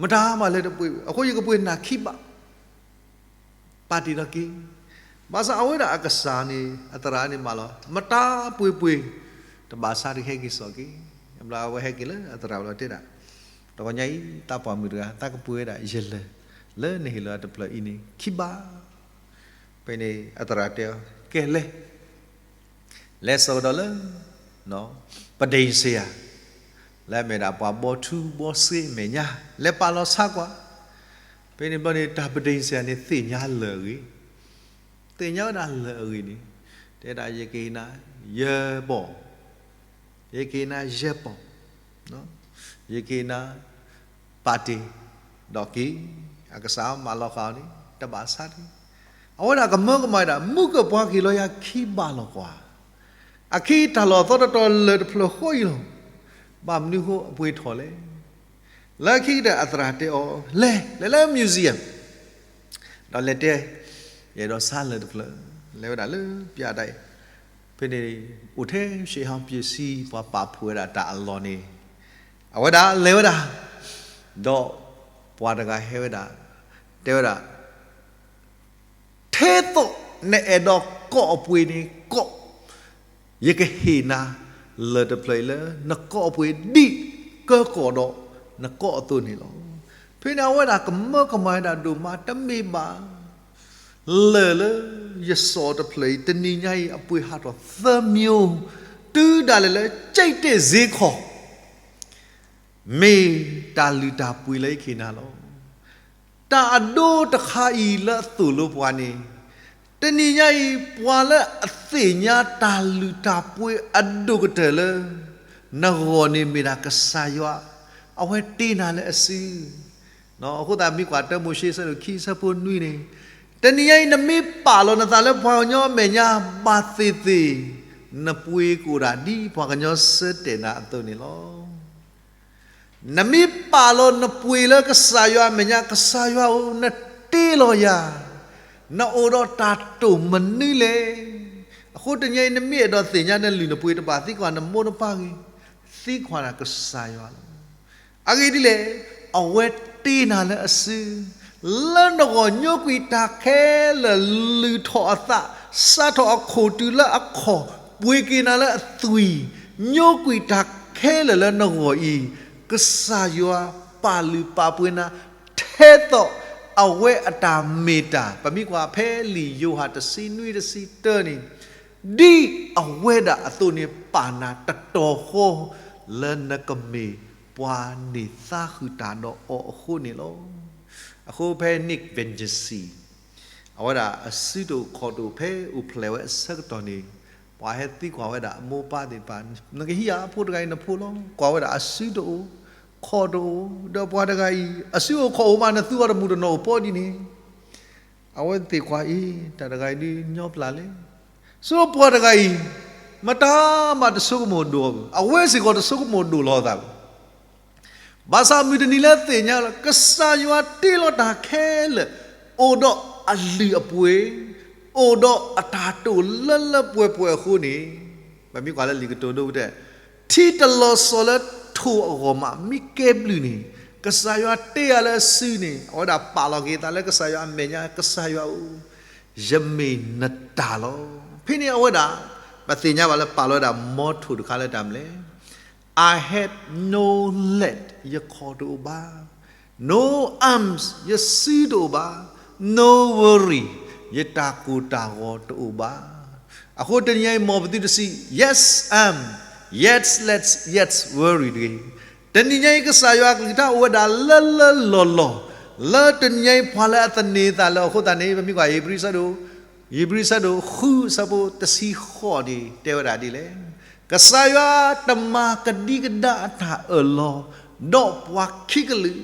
မတၤမၤလၢတပှ့ၤ, အဃိယကပှ့ၤနၤခံဘး ပာ်တ့ၢ်ဒီးက့ၤ, ဘၣ်ဆၣ်အဝဲဒၣ်အကစၢ်န့ၣ် အသရၣ်န့ၣ်မးလီၤ မတၤပှ့ၤပှ့ၤ, တဘၣ်ဆါတဟဲက့ၤစိာ်က့ၤ, ဘျီအဝဲဟဲက့ၤလၢအသရၣ်လီၤတဲဒၣ်, တဂီၤညါအံၤ သးပှၢ်မုၣ်တဂၤ သးကပှ့ၤဝဲဒၣ်ယလၢၢ် လၢနဟ့ၣ်လီၤတဖျၢၣ်အံၤန့ၣ် ခံဘး, ဖဲန့ၣ်အသရၣ်တဲအီၤ ကဲလဲၤ လဲၤစိာ်ကဒီးလၢ ပဒ့ၣ်စ့ယၤ, လၢအမ့ၢ်ဒၣ်ပှၤဘီထူဘီစ့အမဲာ်ညါ လဲၤပာ်လီၤဆါကွၢ်. ဖဲန့ၣ်ဘျီန့ၣ် တၢ်ပဒိၣ်စ့ၢ်န့ၣ် သ့ၣ်ညါလၢာ်အဂ့ၢ်, သ့ၣ်ညါဝဲဒၣ်လၢာ်အဂ့ၢ်န့ၣ်, တဲဒၣ် ယကဟ့ၣ်နၤ ယဲၢ်ပီၣ်, ယကဟ့ၣ်နၤ ယဲၢ်ပီၣ်, ယကဟ့ၣ်နၤ ပာ်တ့ၢ်, ဒီးက့ၤ, အကစၢ်မၤလီၤဃာ်အီၤန့ၣ် တဘၣ်ဆါတဂ့ၤ. အဝဲဒၣ်ကမၢကမၣ်ဝဲဒၣ် မုၢ်ကၢၢ်ပှၤကဟ့ၣ်လီၤယၤခံဘၣ်လီၤကွၢ်. အခံတၢ်လီၢ်အသီတတီၤလၢာ်တဖျၢၣ်ဃီအံၤလီၤ. ဘၣ်မနုၤဃိအပှ့ၤထီၣ်လဲၣ်. လၢခံကတၢၢ်အသရၣ်တဲအီၤ လဲၤ, လဲၤလၢ museum ဒီးလဲၤတဲ, ယအဲၣ်ဒိးဆါလၢာ်တဖျၢၣ်, လဲၤဝဲဒၣ်လၢ ပြတိုက်, ဖဲန့ၣ် အိၣ်ထဲ ရှ့ဟံပျ့ၣ်စံ ပှၤပာ်ဖှိၣ်ဝဲဒၣ်တၢ်အလီၢ်န့ၣ်, အဝဲဒၣ်လဲၤဝဲဒၣ်, ဒီးပှၤတဂၤဟဲဝဲဒၣ်, တဲဝဲဒၣ် ထဲသိးနအဲၣ်ဒိးကိးအပှ့ၤန့ၣ်ကိး, ယကဟ့ၣ်နၤ လၢာ်တဖျၢၣ်အံၤလၢနကိးအပှ့ၤဒ်ကၢကီၢ်ဒီးနကိးအသိးန့ၣ်လီၤ. ဖဲန့ၣ်အဝဲဒၣ်ကမၢကမၣ်ဝဲဒၣ်ဒိၣ်မး တမ့ၢ်ဘၣ် လၢာ်လၢယစီၤတဖျၢၣ်အံၤ တနံၤညါအံၤအပှ့ၤဟးထီၣ်သၢမံၤ, တုၤဒၣ်လဲာ်လၢ ကြိတ်တဲ့ဈေးခေါင် မ့ၢ်တၢ်လုၢ်တၢ်ပှ့ၤလၢယကဟ့ၣ်နၤလီၤ. တၢ်အဒိတခါအံၤလၢအသိၣ်လိပှၤန့ၣ်, တနံၤညါအံၤ ပှၤလၢအသ့ၣ်ညါတၢ်လုၢ်တၢ်ပှ့ၤအဒိၣ်ကတၢၢ်လၢ နဂီၢ်န့ၣ် မ့ၢ်ဒၣ်ကစၢ်ယွၤ, အဝဲတ့နၤလၢအစု. အဃိသတးမ့ၢ်ကွၢ် တၢမိၤၡ့ အဆၢဒိၣ်ခံ အဆၢဖိနွံန့ၣ်, တနံၤညါအံၤ နမ့ၢ်ပာ်လီၤနသးလၢပှၤကညီအမဲာ်ညါ ဘၣ်သ့ၣ်သ့ၣ် နပှ့ၤကအိၣ်ဒၣ်ဒ်ပှၤကညီဆၢတဲာ်နၤအသိးန့ၣ်လီၤ. နမ့ၢ်ပာ်လီၤနပှ့ၤလၢကစၢ်ယွၤအမဲာ်ညါ, ကစၢ်ယွၤဧၢ, နတ့လီၤယၤ, နအိၣ်ဒီးတၢ်တိာ်မနုၤလဲၣ်. အဃိတနံၤညါအံၤ နမ့ၢ်အဲၣ်ဒိးသ့ၣ်ညါနလုၢ်နပှ့ၤ တဘၣ်သံကွၢ်နမိၢ်နပၢ်ဂ့ၤ, သံကွၢ်နကစၢ်ယွၤလီၤ. အဂ့ၢ်ဒ်လဲၣ်, အဝဲတ့နၤလၢအစု, လၢနဂီၢ်ညိကွံာ်တၢ်ခဲလၢာ် လုၢ်ထီၣ်အသး, စးထီၣ်အခိၣ်တုၤလၢအခီၣ်, ပှ့ၤက့ၤနၤလၢအသွံၣ်, ညိကွံာ်တၢ်ခဲလၢာ်လၢနဂီၢ်အံၤ, ကစၢ်ယွၤပာ်လုၢ်ပာ်ပှ့ၤနၤ ထဲသိးအဝဲအတၢ်မ့ၢ်တၢ်, ပမ့ၢ်ကွၢ်ဖဲလံာ်ယိၤဟၣ်တဆံနွံတဆံတၢန့ၣ်, ဒ်အဝဲဒၣ်အသိးန့ၣ် ပာ်နၤတတီၤဃီ လၢနကမ့ၢ်ပှၤန့ၢ်သါဃုာ်တၢ်ဒီးအီၤအဃိန့ၣ်လီၤ. အဃိဖဲ Nick Vujicic အဝဲဒၣ်အစုတအိၣ်ခီၣ်တအိၣ် ဖဲအိၣ်ဖျဲၣ်ဝဲအဆၢကတီၢ်န့ၣ်, ပှၤဟဲသံကွၢ်ဝဲဒၣ်အမိၢ်ပၢ်သ့ၣ်တဖၣ်, နကဟံးဧါအဖိတဂၤအံၤနဖိလီၤ. ကွၢ်ဝဲဒၣ်အစုတအိၣ်, ခီၣ်တအိၣ်, ဒီးပှၤတဂၤအံၤ အစုအိၣ်ခီၣ်အိၣ်မး နသူအီၤတမုၢ်တနီၤအိၣ်ပီဒ်န့ၣ် အဝဲသ့ၣ်ကွၢ်အံၤ တၢ်တဂၤအံၤဒုးညီပျၢ်လဲၣ်. ဆိပှၤတဂၤအံၤ မတၤမးတဆိကမိၣ်ဒိၣ်အီၤဘၣ်, အဝဲစ့ၢ်ကီးတဆိကမိၣ်ဒိၣ်လီၤအသးဘၣ်. ဘၣ်ဆၣ်မုၢ်တနံၤလၢသ့ၣ်ညါလၢ ကစၢ်ယွၤတ့လီၤတၢ်ခဲလၢာ်, အိၣ်ဒီးအလုၢ်အပှ့ၤ, အိၣ်ဒီးအတၢ်တိာ်လၢလၢပှဲၤပှဲၤအဃိန့ၣ်, ပမ့ၢ်ကွၢ်လၢလံာ်ကတိၤဒိတၢၣ်, ထံတလီၤဆီလၢထိၣ်အဂီၢ်မး မ့ၢ်ကဲဘျုးန့ၣ်, ကစၢ်ယွၤတ့အီၤလၢအစုန့ၣ်, အဝဲဒၣ်ပာ်လီၤက့ၤအသးလၢကစၢ်ယွၤအမဲာ်ညါ, ကစၢ်ယွၤဧၢ, ယမ့ၢ်နတၢ်လီၤ. ဖဲန့ၣ်အဝဲဒၣ် ပသ့ၣ်ညါဘၣ်လၢပာ်လီၤဝဲဒၣ် motto တခါလၢတၢ်မနုၤလဲၣ်. I have no lack, ယခီၣ်တအိၣ်ဘၣ်. No arms, ယစုတအိၣ်ဘၣ်. No worry, ယတၢ်ကိၢ်တၢ်ဂီၤတအိၣ်ဘၣ်. အဃိတနံၤညါအံၤ မ်ပသုတစံး yes, I'm, yes, lack, yes, worry တဂ့ၤ. တနံၤညါအံၤ ကစၢ်ယွၤအကလုၢ်ကထါအိၣ်ဝဲဒၣ်လၢလၢလီၢ်လီၢ်, လၢတနံၤညါအံၤ ပှၤလၢအသန့ၤအသးလၢအဃိသတးန့ၣ် ပမ့ၢ်ကွၢ် ဧ့ၤဘြံၤဆၢဒိၣ် ဧ့ၤဘြံၤဆၢဒိၣ်ဃု အဆၢဖိတဆံဃိးန့ၣ် တဲဝဲဒၣ်ဒ်လဲၣ်. ကစၢ်ယွၤတမၤကဒံကဒါအတၢ်အၢၣ်လီၤ, ဒီးပှၤခံကလုာ်,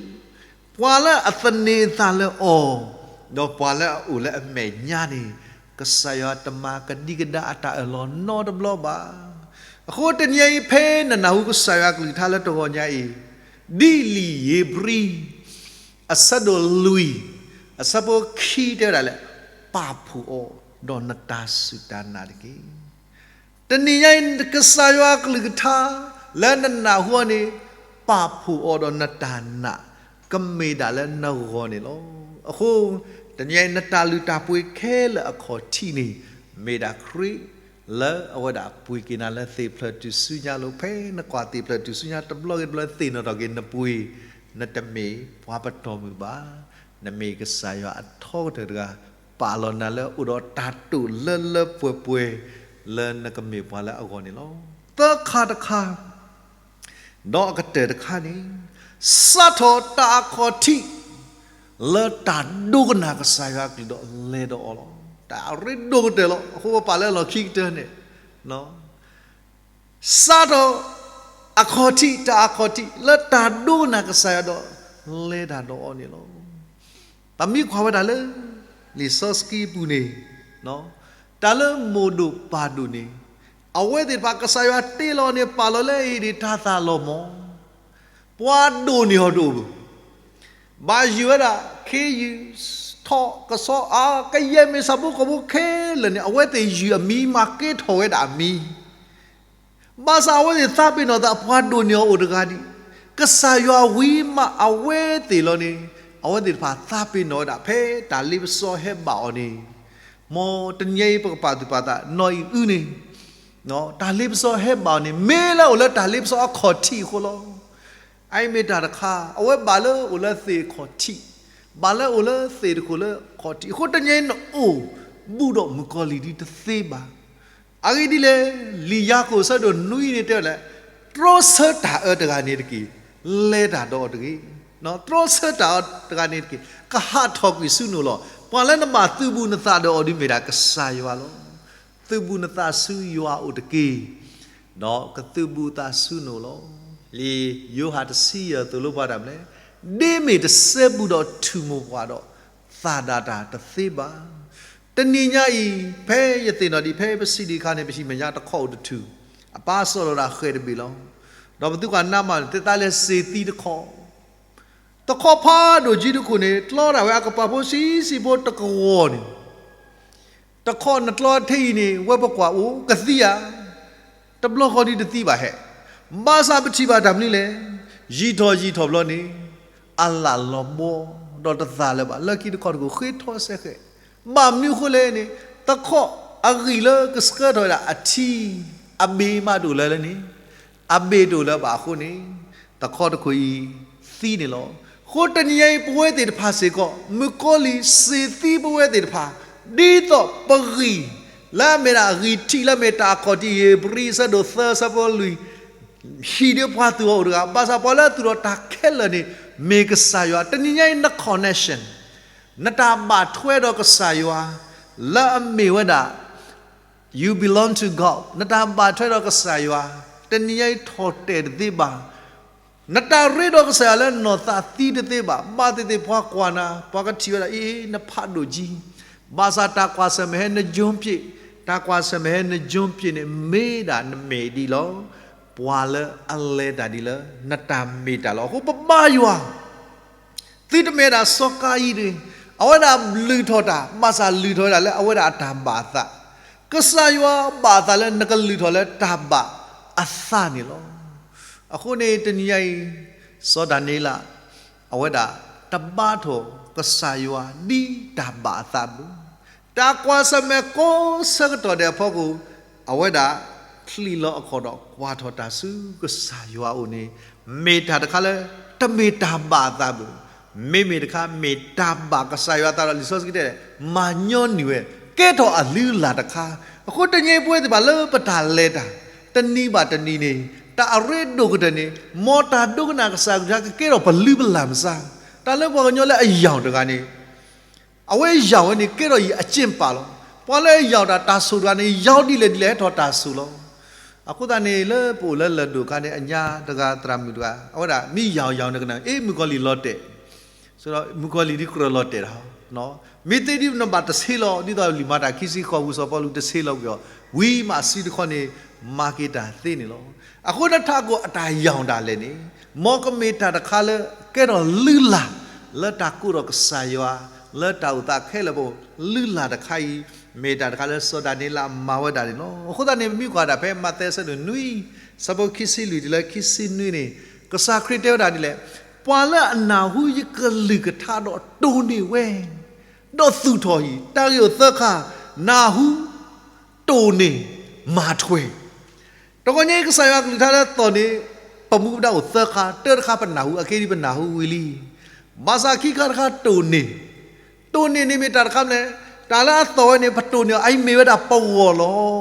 ပှၤလၢအသန့ၤအသးလၢအီၤ, ဒီးပှၤလၢအအိၣ်လၢအမဲာ်ညါန့ၣ်, ကစၢ်ယွၤတမၤကဒံကဒါအတၢ်အၢၣ်လီၤနီတဘျီဘၣ်. အဃိတနံၤအံၤ ဖဲနနၢ်ဟူကစၢ်ယွၤအကလုၢ်ကထါလၢတဂီၤညါအံၤ, ဒ်လံာ်ဧ့ၤဘြံၤ အဆၢဒိၣ်လွံၢ်, အဆၢဖိခံတဲဝဲဒၣ်လၢ ပာ်ဖှိၣ်အီၤ ဒီးနတၢ်စူၢ်တၢ်နာ်တက့ၢ်. တနံၤညါအံၤ ကစၢ်ယွၤအကလုၢ်ကထါ လၢနနၢ်ဟူအီၤန့ၣ် ပာ်ဖှိၣ်အီၤဒီးနတၢ်နာ် ကမ့ၢ်ဒၣ်လၢနဂီၢ်န့ၣ်လီၤ. အဃိ တနံၤညါအံၤ နတၢ်လုၢ်တၢ်ပှ့ၤခဲလၢာ်အခီၣ်ထံးန့ၣ် မ့ၢ်ဒၣ်ခရံာ် လၢအဝဲဒၣ်ပှ့ၤက့ၤနၤလၢသ့ၣ်ဖျၢၣ်တုၤဆူညါလီၤ. ဖဲနကွၢ်သ့ၣ်ဖျၢၣ်တုၤဆူညါတဘျီဂ့ၤတဘျီ သ့ၣ်နီၣ်ထီၣ်က့ၤနပှ့ၤ, နတမ့ၢ်ပှၤပတီၢ်မုၢ်ဘၣ်. နမ့ၢ်ကစၢ်ယွၤအထီကတၢၢ်တဂၤ, ပာ်လီၤနၤလၢအိၣ်ဒီးတၢ်တိာ်လၢလၢပှဲၤပှဲၤ လၢနကမ့ၢ်ပှၤလၢအဂီၢ်န့ၣ်လီၤ. သၢခါတခါ ဒီးအကတၢၢ်တခါန့ၣ်, စးထီၣ်တၢ်အခီၣ်ထံး လၢတၢ်ဒိကနၣ်ကစၢ်ယွၤအကလုၢ်ဒီးလဲၤဒီးအီၤလီၤ. တၢ်အရ့ဒိၣ်ကတၢၢ်လီၤ. အဃိပပာ်လၢအလီၢ်ခံကတၢၢ်န့ၣ်, စးထီၣ်အခီၣ်ထံး, တၢ်အခီၣ်ထံး လၢတၢ်ဒိကနၣ်ကစၢ်ယွၤဒီးလဲၤတၢ်ဒီးအီၤန့ၣ်လီၤ. ပမ့ၢ်ကွၢ်ဝဲဒၣ်လၢ လံာ်စီဆှံအပူၤန့ၣ်, တၢ်လၢမိၢ်ဒိၣ်ပၢ်ဒိၣ်န့ၣ်, အဝဲသ့ၣ်တဖၣ်ကစၢ်ယွၤတ့လီၤန့ၣ် ပာ်လီၤလၢအံၤဒံးတၢ်သၣ်လီၤမၢ်, ပှၤဒိၣ်န့ၢ်အီၤတအိၣ်ဘၣ်. ဘၣ်ယုၢ်ဝဲဒၣ် ခ့ယုၢ်, ထီၣ်ကဆီအါ, ကယဲၢ်မ့ၢ်ဆၣ်ဖိကီၢ်ဖိခဲလၢာ်န့ၣ် အဝဲသ့ၣ်ယုၢ်အမံၤမးကဲထီၣ်ဝဲဒၣ်အမံၤ ဘၣ်ဆၣ်အဝဲသ့ၣ်သးပ့ၤနီၣ်သး ပှၤဒိၣ်န့ၢ်အီၤအိၣ်တဂၤဒံး, ကစၢ်ယွၤဝံၤမးအဝဲသ့ၣ်လီၤန့ၣ်, အဝဲသ့ၣ်တဖၣ်သးပ့ၤနီၣ်ဝဲဒၣ်ဖဲတၢ်လ့ပစီဟဲဘၣ်အီၤန့ၣ်, မ်တနံၤအံၤပကပာ်သူၣ်ပာ်သး နီၢ်အံၤအုန့ၣ်, တၢ်လ့ပစီဟဲဘၣ်အီၤန့ၣ် မ့ၢ်လၢအိၣ်လၢတၢ်လ့ပစီအခီၣ်ထံးအဃိလီၤ. အအံၤမ့ၢ်တၢ်တခါ, အဝဲဘၣ်လၢအိၣ်လၢသ့ၣ်အခီၣ်ထံး, ဘၣ်လၢအိၣ်လၢသ့ၣ်တခိၣ်လၢခီၣ်ထံးအဃိ တနံၤအံၤနအိၣ်ဘူးဒီးမုၣ်ကီၤလံၢ်ဒ်တသ့ဘၣ်. အဂ့ၢ်ဒ်လဲၣ်, လံာ်ယၤကိာ်အဆၢဒိၣ်နွံန့ၣ်တဲဝဲလဲၣ်, တြီဆၢတၢ်အၢတဂၤန့ၣ်တက့ၢ်, လဲၤတၢ်ဒီးအီၤတဂ့ၤ. တြီဆၢတၢ်အၢတဂၤန့ၣ်တက့ၢ်, ကဟးထီၣ်ကွံာ်ဆူနအိၣ်လီၤ. ပှၤလၢနဘၣ်သုးဘူးနသးဒီးအီၤဒ်မ့ၢ်ဒၣ်ကစၢ်ယွၤလီၤ. သုးဘူးနသးဆူယွၤအအိၣ်တက့ၢ်, ဒီးကသုးဘူးသးဆူနအိၣ်လီၤ. လံာ်ယိၤဟၣ်တဆံယဲၢ်သိၣ်လိပှၤတၢ်မနုၤလဲၣ်, ဒ့မ့ၢ်တစဲဘူးဒီးထူၣ်မိၢ်ပှၢ်ဒီး သၣ်ဒၣ်တၢ်တသ့ဘၣ်. တနံၤညါအံၤ ဖဲယသ့ၣ်နီၣ်ဒံး ဖဲပစံးဒံးအခါန့ၣ် ပဟံၣ်မဲာ်ညါတခီအိၣ်တထူၣ်, အပၢ်ဆီၣ်လီၤဒၣ်ဃဲၤတဘ့ၣ်လီၤ. ဒီးပသုကွၢ်နးမးန့ၣ် တဲသးလဲၤစ့ၢ်သံတခီ, တခီဖးဒိၣ်ကံတခိၣ်န့ၣ် ကျီဒၣ်ဝဲအကပၤဖိဆံးဆံးဖိတကဝီၤန့ၣ် တခီနကျီထဲအံၤန့ၣ် ဝဲပကွၢ်အိၣ်ကသံဧါ, တဘျီဃီဒ်တသံဘၣ်ဟဲ, ဘၣ်ဆၣ်ပထံၣ်ဘၣ်တၢ်မနုၤလဲၣ်, ယံာ်ထီၣ်ယံာ်ထီၣ်ဘျီန့ၣ် အလၣ်လီၤဘှီ, ဒီးတသၣ်လၢၤဘၣ်, လၢခံတခီတခိၣ်ဃ့ထီစဲဃဲး, ဘၣ်မနုၤအဃိလဲၣ်န့ၣ်, တခီအဂံၢ်လၢကဆှၢထီၣ်ဝဲဒၣ်အထံ, အဘ့ၣ်မးတအိၣ်လၢၤလၢၤန့ၣ်, အဘ့ၣ်တအိၣ်လၢၤဘၣ်အဃိန့ၣ်, တခီတခိၣ်အံၤသံန့ၣ်လီၤ. အဃိတနံၤညါအံၤ ပဝဲသ့ၣ်တဖၣ်စ့ၢ်ကီး မုၣ်ကီၤလံၢ်စ့ၢ်သံပဝဲသ့ၣ်တဖၣ်, ဒ်သိးပဂံၢ်လၢအမ့ၢ်ဒၣ်အဂံၢ်ထံးလၢအမ့ၢ်တၢ်အခီၣ်ထံး ဧ့ၤဘြံၤအဆၢဒိၣ်သၢဆၢဖိလွံၢ်, ဟံၣ်ဒီးပှၤသူၣ်ထီၣ်အိၣ်တဂၤ, ဘၣ်ဆၣ်ပှၤလၢအသူၣ်ထီၣ်တၢ်ခဲလၢာ်န့ၣ် မ့ၢ်ကစၢ်ယွၤ. တနံၤညါအံၤ န connection, နတၢ်ဘၣ်ထွဲဒီးကစၢ်ယွၤ လၢအမ့ၢ်ဝဲဒၣ် you belong to God, နတၢ်ဘၣ်ထွဲဒီးကစၢ်ယွၤ တနံၤညါအံၤထီၣ်တဲာ်တသ့ဘၣ်. နတၢ်ရ့ဒီးကစၢ်ယွၤလၢနီၢ်သးသံတသ့ဘၣ်. ဘၣ်သ့ၣ်သ့ၣ်ပှၤကွၢ်နၤ, ပှၤကထံၣ်ဝဲဒၣ် အ့ နဖးဒိၣ်ကံ, ဘၣ်ဆၣ်တၢ်ကွၢ်ဆၢၣ်မဲာ်ဟဲနကၠိပျ့ၤ, တၢ်ကွၢ်ဆၢၣ်မဲာ်ဟဲနကၠိပျ့ၤန့ၣ် မ့ၢ်ဒၣ်နမဲာ်ဒ်လီၤ. ပှၤလၢအလဲၤတၢ်ဒ်လၢ နတၢ်မ့ၢ်တၢ်လီၤ. အဃိပဘါယွၤ သုတမ့ၢ်ဒၣ်စီၤကၤယံၣ်တဂ့ၤ, အဝဲဒၣ်လုၢ်ထီၣ်တၢ်, ဘၣ်ဆၣ်လုၢ်ထီၣ်ဝဲဒၣ်လၢအဝဲဒၣ်အတၢ်ဘၣ်အသး, ကစၢ်ယွၤဘၣ်အသးလၢနကလုၢ်ထီၣ်လၢတၢ်ဘၣ်အသးန့ၣ်လီၤ. အဃိန့ၣ်တနံၤညါအံၤ, စီၤဒၤနံးယ့လး အဝဲဒၣ်တဘါထီၣ်ကစၢ်ယွၤဒ်တၢ်ဘၣ်အသးဘၣ်. တၢ်ကွၢ်ဆၢၣ်မဲာ်ကိးဆၢကတီၢ်ဒဲးအဖီခိၣ်, အဝဲဒၣ်ချံးလီၤအခီၣ်ဒီးကွၢ်ထီၣ်တၢ်ဆူကစၢ်ယွၤအအိၣ်န့ၣ်, မ့ၢ်တၢ်တခါလၢ တမ့ၢ်တၢ်ဘၣ်အသးဘၣ်, မ့မ့ၢ်တခါမ့ၢ်တၢ်ဘၣ်ကစၢ်ယွၤအသးဒီး လံာ်စီဆှံတဲ မၤညီနုၢ်ဝဲ, ကဲထီၣ်အလုၢ်အလၢ်တခါ. အဃိတနံၤအံၤပဝဲသ့ၣ်တဖၣ်လၢပတၢ်လဲၤတၢ် တနံၤဘၣ်တနံၤန့ၣ်, တၢ်အရ့ဒိၣ်ကတၢၢ်န့ၣ်, မ်တၢ်ဒိကနၣ်ကစၢ်ယွၤကကဲထီၣ်ပလုၢ်ပလၢ်မစါ, တၢ်လၢပှၤကညီလၢအယၢ်တဂၤန့ၣ် အဝဲယၢ်ဝဲန့ၣ် ကဲထီၣ်အံၤအကျင့်ပါလီၤ. ပှၤလၢအယၢ်တၢ်တၢ်ဆိၣ်တဂၤန့ၣ် ယၢ်ဒ်လဲၣ်ဒ်လဲၣ်ဟဲထီၣ်တၢ်ဆိၣ်လီၤ. အဃိသတးန့ၣ် လၢပအိၣ်လၢလၢၢ်ဒိၣ်အခါန့ၣ် အညါတဂၤသရၣ်မုၣ်တဂၤ အဝဲဒၣ်မ့ၢ်ယၢ်ယၢ်န့ၣ်ကနၣ် အ့ မုၣ်ကီၤလံၢ်လီၤတဲာ်, မုၣ်ကီၤလံၢ်ဒ်ကြၢးလီၤတဲာ်တၢ်, မ့ၢ်သ့ဒ်နဘၣ်တဆ့လီၤ ဒ်သိးလံာ်မၤတၢ်ခံဆံဃိး ပူၤစီၤပီလူးတဆ့လီၤကွံာ်အီၤ, ဝံၤမးအစုတခီန့ၣ် မၤက့ၤတၢ်သ့န့ၣ်လီၤ. အဃိနထးခိၣ်အတၢ်ယၢ်တၢ်လဲာ်န့ၣ်, မ်ကမ့ၢ်တၢ်တခါလၢ ကဲထီၣ်လုၢ်လၢ် လၢတၢ်ကိးထီၣ်ကစၢ်ယွၤ လၢတၢ်အိၣ်သးခဲလၢာ်ပူၤ, လုၢ်လၢ်တခါအံၤ မ့ၢ်တၢ်တခါလၢစီၤဒၤနံးယ့လးမၤဝဲဒၣ်န့ၣ်လီၤ. အဃိသတးန့ၣ် ပမ့ၢ်ကွၢ်ဒၣ်ဖဲမးသဲအဆၢဒိၣ်နွံ ဆၢဖိခံဆံလွံၢ်တုၤလၢခံဆံနွံန့ၣ်, ကစၢ်ခရံာ်တဲဝဲဒၣ်ဒ်လဲၣ်, ပှၤလၢအနၢ်ဟူယကလုၢ်ကထါဒီးတိၢ်န့ၢ်ဝဲ ဒီးသူၣ်ထီၣ်အံၤ တၢ်ဂ့ၢ်အိၣ်သၢခါ, နၢ်ဟူ, တိၢ်န့ၢ်, မၤထွဲ. တဂီၤညါအံၤ ကစၢ်ယွၤကလုၢ်ကထါလၢအသီၣ်န့ၣ် ပမူပဒါအိၣ်သၢခါ, တၢတခါပနၢ်ဟူ အကဲဒ်ပနၢ်ဟူဝံၤလံ. ဘၣ်ဆၣ်ခံခါတခါတိၢ်န့ၢ်, တိၢ်န့ၢ်န့ၣ်မ့ၢ်တၢ်တခါမနုၤလဲၣ်, တၢ်လၢအသီၣ်ဝဲန့ၣ် ပတိၢ်န့ၢ်အီၤ အအံၤမ့ၢ်ဝဲဒၣ်ပဂီၢ်လီၤ.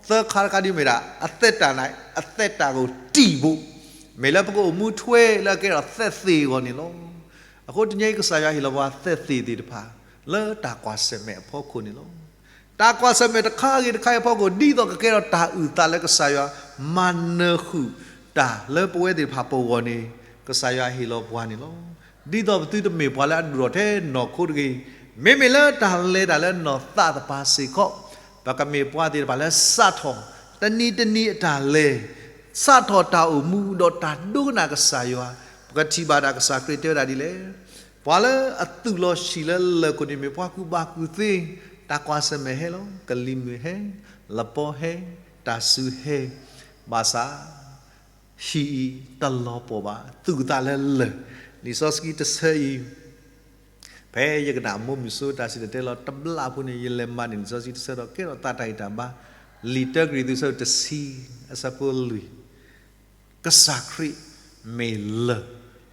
သၢခါတခါဒ်မ့ၢ်ဒၣ် အသက်တာ န့ၣ် အသက်တာကိုတည်ဖို့, မ့ၢ်လၢပကအိၣ်မူထွဲလၢအကဲထီၣ်သက်သေအဂီၢ်န့ၣ်လီၤ. အဃိတနံၤအံၤကစၢ်ယွၤဟ့ၣ်လီၤပှၤသက်သေသ့ၣ်တဖၣ် လၢတၢ်ကွၢ်ဆၢၣ်မဲာ်အဖီခိၣ်န့ၣ်လီၤ. တၢ်ကွၢ်ဆၢၣ်မဲာ်တခါဂ့ၤတခါအံၤအဖီခိၣ် ဒ်သိးကကဲထီၣ်တၢ်အုၣ်သးလၢကစၢ်ယွၤမၤနၢၤဃုာ်တၢ်လၢပဝဲသ့ၣ်တဖၣ်ပဂီၢ်န့ၣ် ကစၢ်ယွၤဟ့ၣ်လီၤပှၤန့ၣ်လီၤ. ဒ်သိးပသုတမ့ၢ်ပှၤလၢအဒိၣ်ထီၣ်ထဲနီၢ်ခိတဂ့ၤ, မ့မ့ၢ်လၢတၢ်လဲၤတၢ်လၢနီၢ်သးတပၤစ့ၢ်ကီး, ပကမ့ၢ်ပှၤသ့ၣ်တဖၣ်လၢစးထီၣ် တနံၤတနံၤအတၢ်လဲၤ, စးထီၣ်တၢ်အိၣ်မူဒီးတၢ်ဒိကနၣ်ကစၢ်ယွၤ, ပကထံၣ်ဘၣ်ဒၣ်ကစၢ်ခရံာ်တဲဝဲဒၣ်ဒ်လဲၣ်. ပှၤလၢအသုးလီၤဆံးလၢလၢၢ်ခိၣ်န့ၣ် မ့ၢ်ပှၤကူၣ်ဘၣ်ကူၣ်သ့, တၢ်ကွၢ်ဆၢၣ်မဲာ်ဟဲလီၤ, ကလံၤမုၢ်ဟဲ, လပီဟဲ, တၢ်စူၤဟဲ, ဘၣ်ဆၣ် ဟံၣ်အံၤတလီၤပှီၢ်ဘၣ်, သူၣ်ကသးလၢလၢၢ်. လံာ်စီဆှံတဆၢအံၤ ဖဲယကနၣ်မိၢ်မုၢ်စိတၢ်စံၣ်တဲၤတဲလီၤတဘျီအပူၤန့ၣ် ယလဲၤမၤန့ၢ်လံာ်စီဆှံတဆၢဒီး ကဲထီၣ်သးတၢ်ဂံၢ်တၢ်ဘါ, လံာ်တၢကရံၣ်သူး အဆၢတဆံ အဆၢဖိလွံၢ်, ကစၢ်ခရံာ်မ့ၢ်လၢၢ်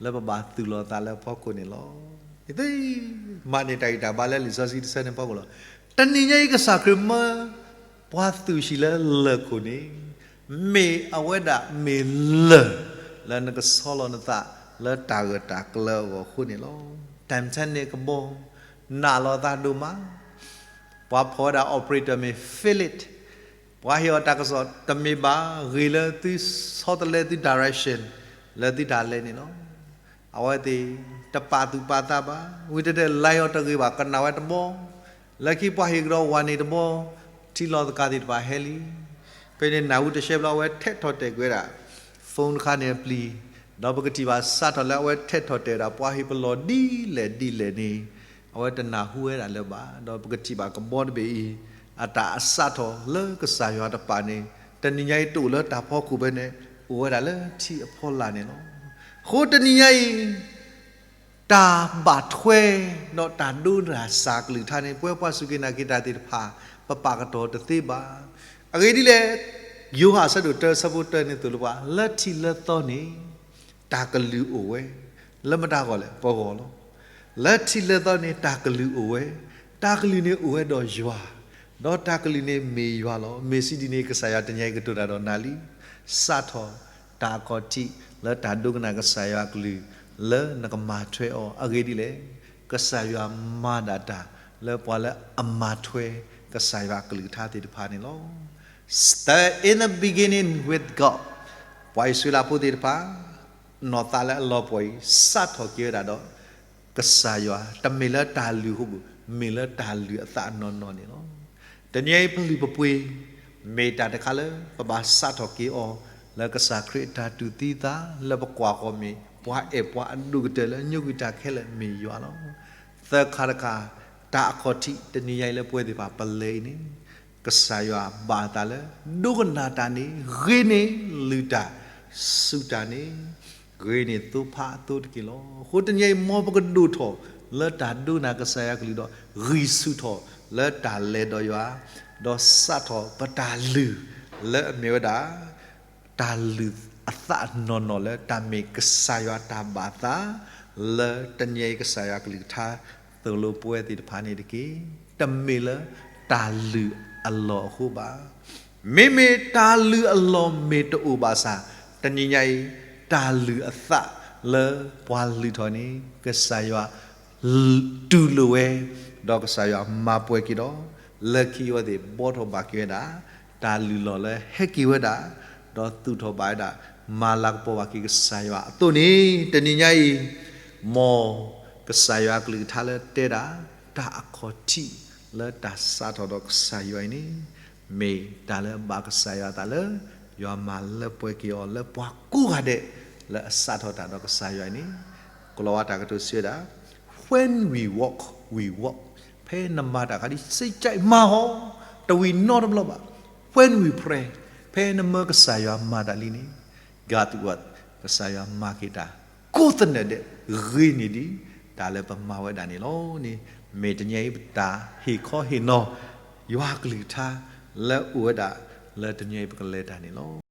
လၢပဘၣ်သူၣ်လီၤသးလၢအဖီခိၣ်န့ၣ်လီၤ. မၤန့ၢ်တၢ်ဂံၢ်တၢ်ဘါလၢလံာ်စီဆှံတဆၢန့ၣ်အဖီခိၣ်လီၤ. တနံၤညါအံၤကစၢ်ခရံာ်မၢ ပှၤသူၣ်ဆံးလၢလၢၢ်ခိၣ်န့ၣ် မ့ၢ်အဝဲဒၣ်မ့ၢ်လၢၢ်လၢနကဆီလီၤနသးလၢတၢ်ဂၢၢ်တၢ်ကျၢၤအဂီၢ်အဃိန့ၣ်လီၤ. Titanic ကဘီ နာ်လီၤသးဒိၣ်မး, ပှၤဖီၣ်ဝဲဒၣ် operator မ့ၢ် Philip, ပှၤဟ့ၣ်အီၤတၢ်ကစီၣ်တမ့ၢ်ဘၣ်, ဂ့ၤလၢသုဆီတလဲသု direction လၢသုတၢ်လဲၤန့ၣ်လီၤ. အဝဲသ့ၣ်တပာ်သူၣ်ပာ်သးဘၣ်, ဝံၤတတဲလဲၤအီၤတဂ့ၤဘၣ်, ကနၣ်ဝဲတဘီ, လၢခံပှၤဟ့ၣ်ကဒီးဝၤန့ၣ်တဘီ, ထံလီၤသကၤသ့ၣ်တဖၣ်ဟဲလံ. ဖဲန့ၣ်နၢ်ဟူတရှဲဘျီ အဝဲထဲးထီၣ်တဲာ်ကွံာ်ဝဲဒၣ် phone တခါန့ၣ်အပျံၤ, ဒီးပကထံၣ်ဘၣ်စးထီၣ်လၢအဝဲထဲးထီၣ်တဲာ်ဝဲဒၣ် ပှၤဟ့ၣ်ပလီၢ်ဒ်လဲၣ်ဒ်လဲၣ်န့ၣ် အဝဲတနၢ်ဟူဝဲဒၣ်လၢၤဘၣ်. ဒီးပကထံၣ်ဘၣ်ကဘီတဘ့ၣ်အံၤ အတၢ်အစးထီၣ်လၢကစၢ်ယွၤတပာ်န့ၣ် တနံၤညါအံၤတအိၣ်လၢတၢ်ဖီခိၣ်ဖဲန့ၣ်, အိၣ်ဝဲဒၣ်လၢထံအဖီလာ်န့ၣ်လီၤ. အဃိတနံၤညါအံၤ တၢ်ဘၣ်ထွဲ ဒီးတၢ်ဒိကနၣ်ကစၢ်အကလုၢ်ကထါန့ၣ် ပဝဲပှၤစူၢ်က့ၤနာ်က့ၤတၢ်သ့ၣ်တဖၣ် ပပာ်ကတီၤတသ့ဘၣ်. အဂ့ၢ်ဒ်လဲၣ်, ယိၤဟၣ်အဆၢဒိၣ်တၢအဆၢဖိတၢန့ၣ်သိၣ်လိပှၤ လၢထံးလၢသီန့ၣ် တၢ်ကလုၢ်အိၣ်ဝဲ, လၢမတၤအဂီၢ်လဲၣ်, ပဂီၢ်လီၤ. လၢထံးလၢသီန့ၣ် တၢ်ကလုၢ်အိၣ်ဝဲ, တၢ်ကလုၢ်န့ၣ်အိၣ်ဝဲဒီးယွၤ, ဒီးတၢ်ကလုၢ်န့ၣ်မ့ၢ်ယွၤလီၤ. မ့ၢ်စံးဒ်န့ၣ် ကစၢ်ယွၤတနံၤညါအံၤကတိၤတၢ်ဒီးနၤလံ. စးထီၣ်တၢ်အခီၣ်ထံးလၢတၢ်ဒိကနၣ်ကစၢ်ယွၤအကလုၢ် လၢနကမၤထွဲအီၤ. အဂ့ၢ်ဒ်လဲၣ်, ကစၢ်ယွၤမၤဒၣ်တၢ်လၢပှၤလၢအမၤထွဲ ကစၢ်ယွၤအကလုၢ်ကထါသ့ၣ်တဖၣ်န့ၣ်လီၤ. Start in the beginning with God. ပှၤအံၣ်စရ့လးဖိသ့ၣ်တဖၣ် နီၢ်သးလၢအလီၤပှီၢ်အံၤ စးထီၣ်က့ၤဝဲဒၣ်ဒီး ကစၢ်ယွၤ, တမ့ၢ်လၢတၢ်လုၢ်အဃိဘၣ်, မ့ၢ်လၢတၢ်လုၢ်အသးနီၢ်နီၢ်န့ၣ်လီၤ. တနံၤအံၤပလုၢ်ပပှ့ၤ မ့ၢ်တၢ်တခါလၢ ပဘၣ်စးထီၣ်က့ၤအီၤ လၢကစၢ်ခရံာ်အတၢ်တူၢ်သံသး လၢပကွၢ်ဃီၤမ့ၢ် ပှၤအဲၣ်ပှၤအဒိၣ်ကတၢၢ်လၢညိကွံာ်တၢ်ခဲလၢာ်မ့ၢ်ယွၤလီၤ. သၢခါတခါ, တၢ်အခီၣ်ထံး တနံၤညါအံၤလၢပဝဲသ့ၣ်တဖၣ်ပလဲၤအံၤန့ၣ် ကစၢ်ယွၤဘၣ်အသးလၢ ဒိကနၣ်တၢ်န့ၣ် ဂ့ၤန့ၢ်လုၢ်တၢ်, စူၢ်တၢ်န့ၣ် ဂ့ၤန့ၢ်သိဖါအသိတက့ၢ်လီၤ. အဃိတနံၤအံၤ မ်ပကဒိၣ်ထီၣ်လၢတၢ်ဒိကနၣ်ကစၢ်ယွၤကလုၢ်ဒီး ဂံၢ်ဆူၣ်ထီၣ်လၢတၢ်လဲၤဒီးယွၤ, ဒီးစးထီၣ်ပတၢ်လုၢ်လၢအမ့ၢ်ဝဲဒၣ် တၢ်လုၢ်အသးနီၢ်နီၢ်လၢတၢ်မ့ၢ်ကစၢ်ယွၤတၢ်ဘၣ်သး လၢတနံၤအံၤကစၢ်ယွၤကလုၢ်ကထါသိၣ်လိပဝဲသ့ၣ်တဖၣ်န့ၣ်တက့ၢ်. တမ့ၢ်လၢတၢ်လုၢ်အလီၢ်အဃိဘၣ်. မ့မ့ၢ်တၢ်လုၢ်အလီၢ်မ့ၢ်တအိၣ်ဘၣ်ဆၣ်, တနံၤညါအံၤ တၢ်လုၢ်အသးလၢပှၤလုၢ်ထီၣ်န့ၣ် ကစၢ်ယွၤ တူၢ်လိာ်ဝဲ, ဒီးကစၢ်ယွၤမၤပှဲၤက့ၤဒီး လၢခံအဝဲသ့ၣ်ဘှီထီၣ်ဘၣ်က့ၤဝဲဒၣ် တၢ်လုၢ်လီၢ်လၢဟဲက့ၤဝဲဒၣ်, ဒီးသူၣ်ထီၣ်ဘၣ်ဝဲဒၣ် မၤလၤကပီၤဘၣ်က့ၤကစၢ်ယွၤအသိးန့ၣ် တနံၤညါအံၤ မ်ကစၢ်ယွၤကလုၢ်ကထါလၢတဲဒၣ် တၢ်အခီၣ်ထံးလၢတၢ်စးထီၣ်ဒီးကစၢ်ယွၤအံၤန့ၣ် မ့ၢ်တၢ်လၢအဘၣ်ကစၢ်ယွၤအသးလၢ ယွၤမၤလၢပှဲၤက့ၤအီၤလၢပှၤကိးဂၤဒဲး လၢအစးထီၣ်တၢ်ဒီးကစၢ်ယွၤအံၤန့ၣ် ကလီၤဝါတၢ်ကတိၤစံးဝဲဒၣ် When we walk, we walk. ဖဲနမၤတၢ်အခါဒ်စ့ၢ်ကီးမၤဟီ, တဝံၤနီတဘျီဘၣ်. When we pray, ဖဲနမၢကစၢ်ယွၤမၤတၢ်လံန့ၣ် God work, ကစၢ်ယွၤမၤက့ၤတၢ် ကိးသနၢၣ်ဒဲး ဂ့ၤန့ၢ်ဒံး တၢ်လၢပမၤဝဲဒၣ်န့ၣ်လီၤန့ၣ် မ့ၢ်တနံၤအံၤပတၢ်ဟ့ၣ်ခီဟ့ၣ်နီၤ ယွၤကလုၢ်ကထါ လၢအိၣ်ဝဲဒၣ်လၢတနံၤအံၤပကလဲၤတၢ်န့ၣ်လီၤ.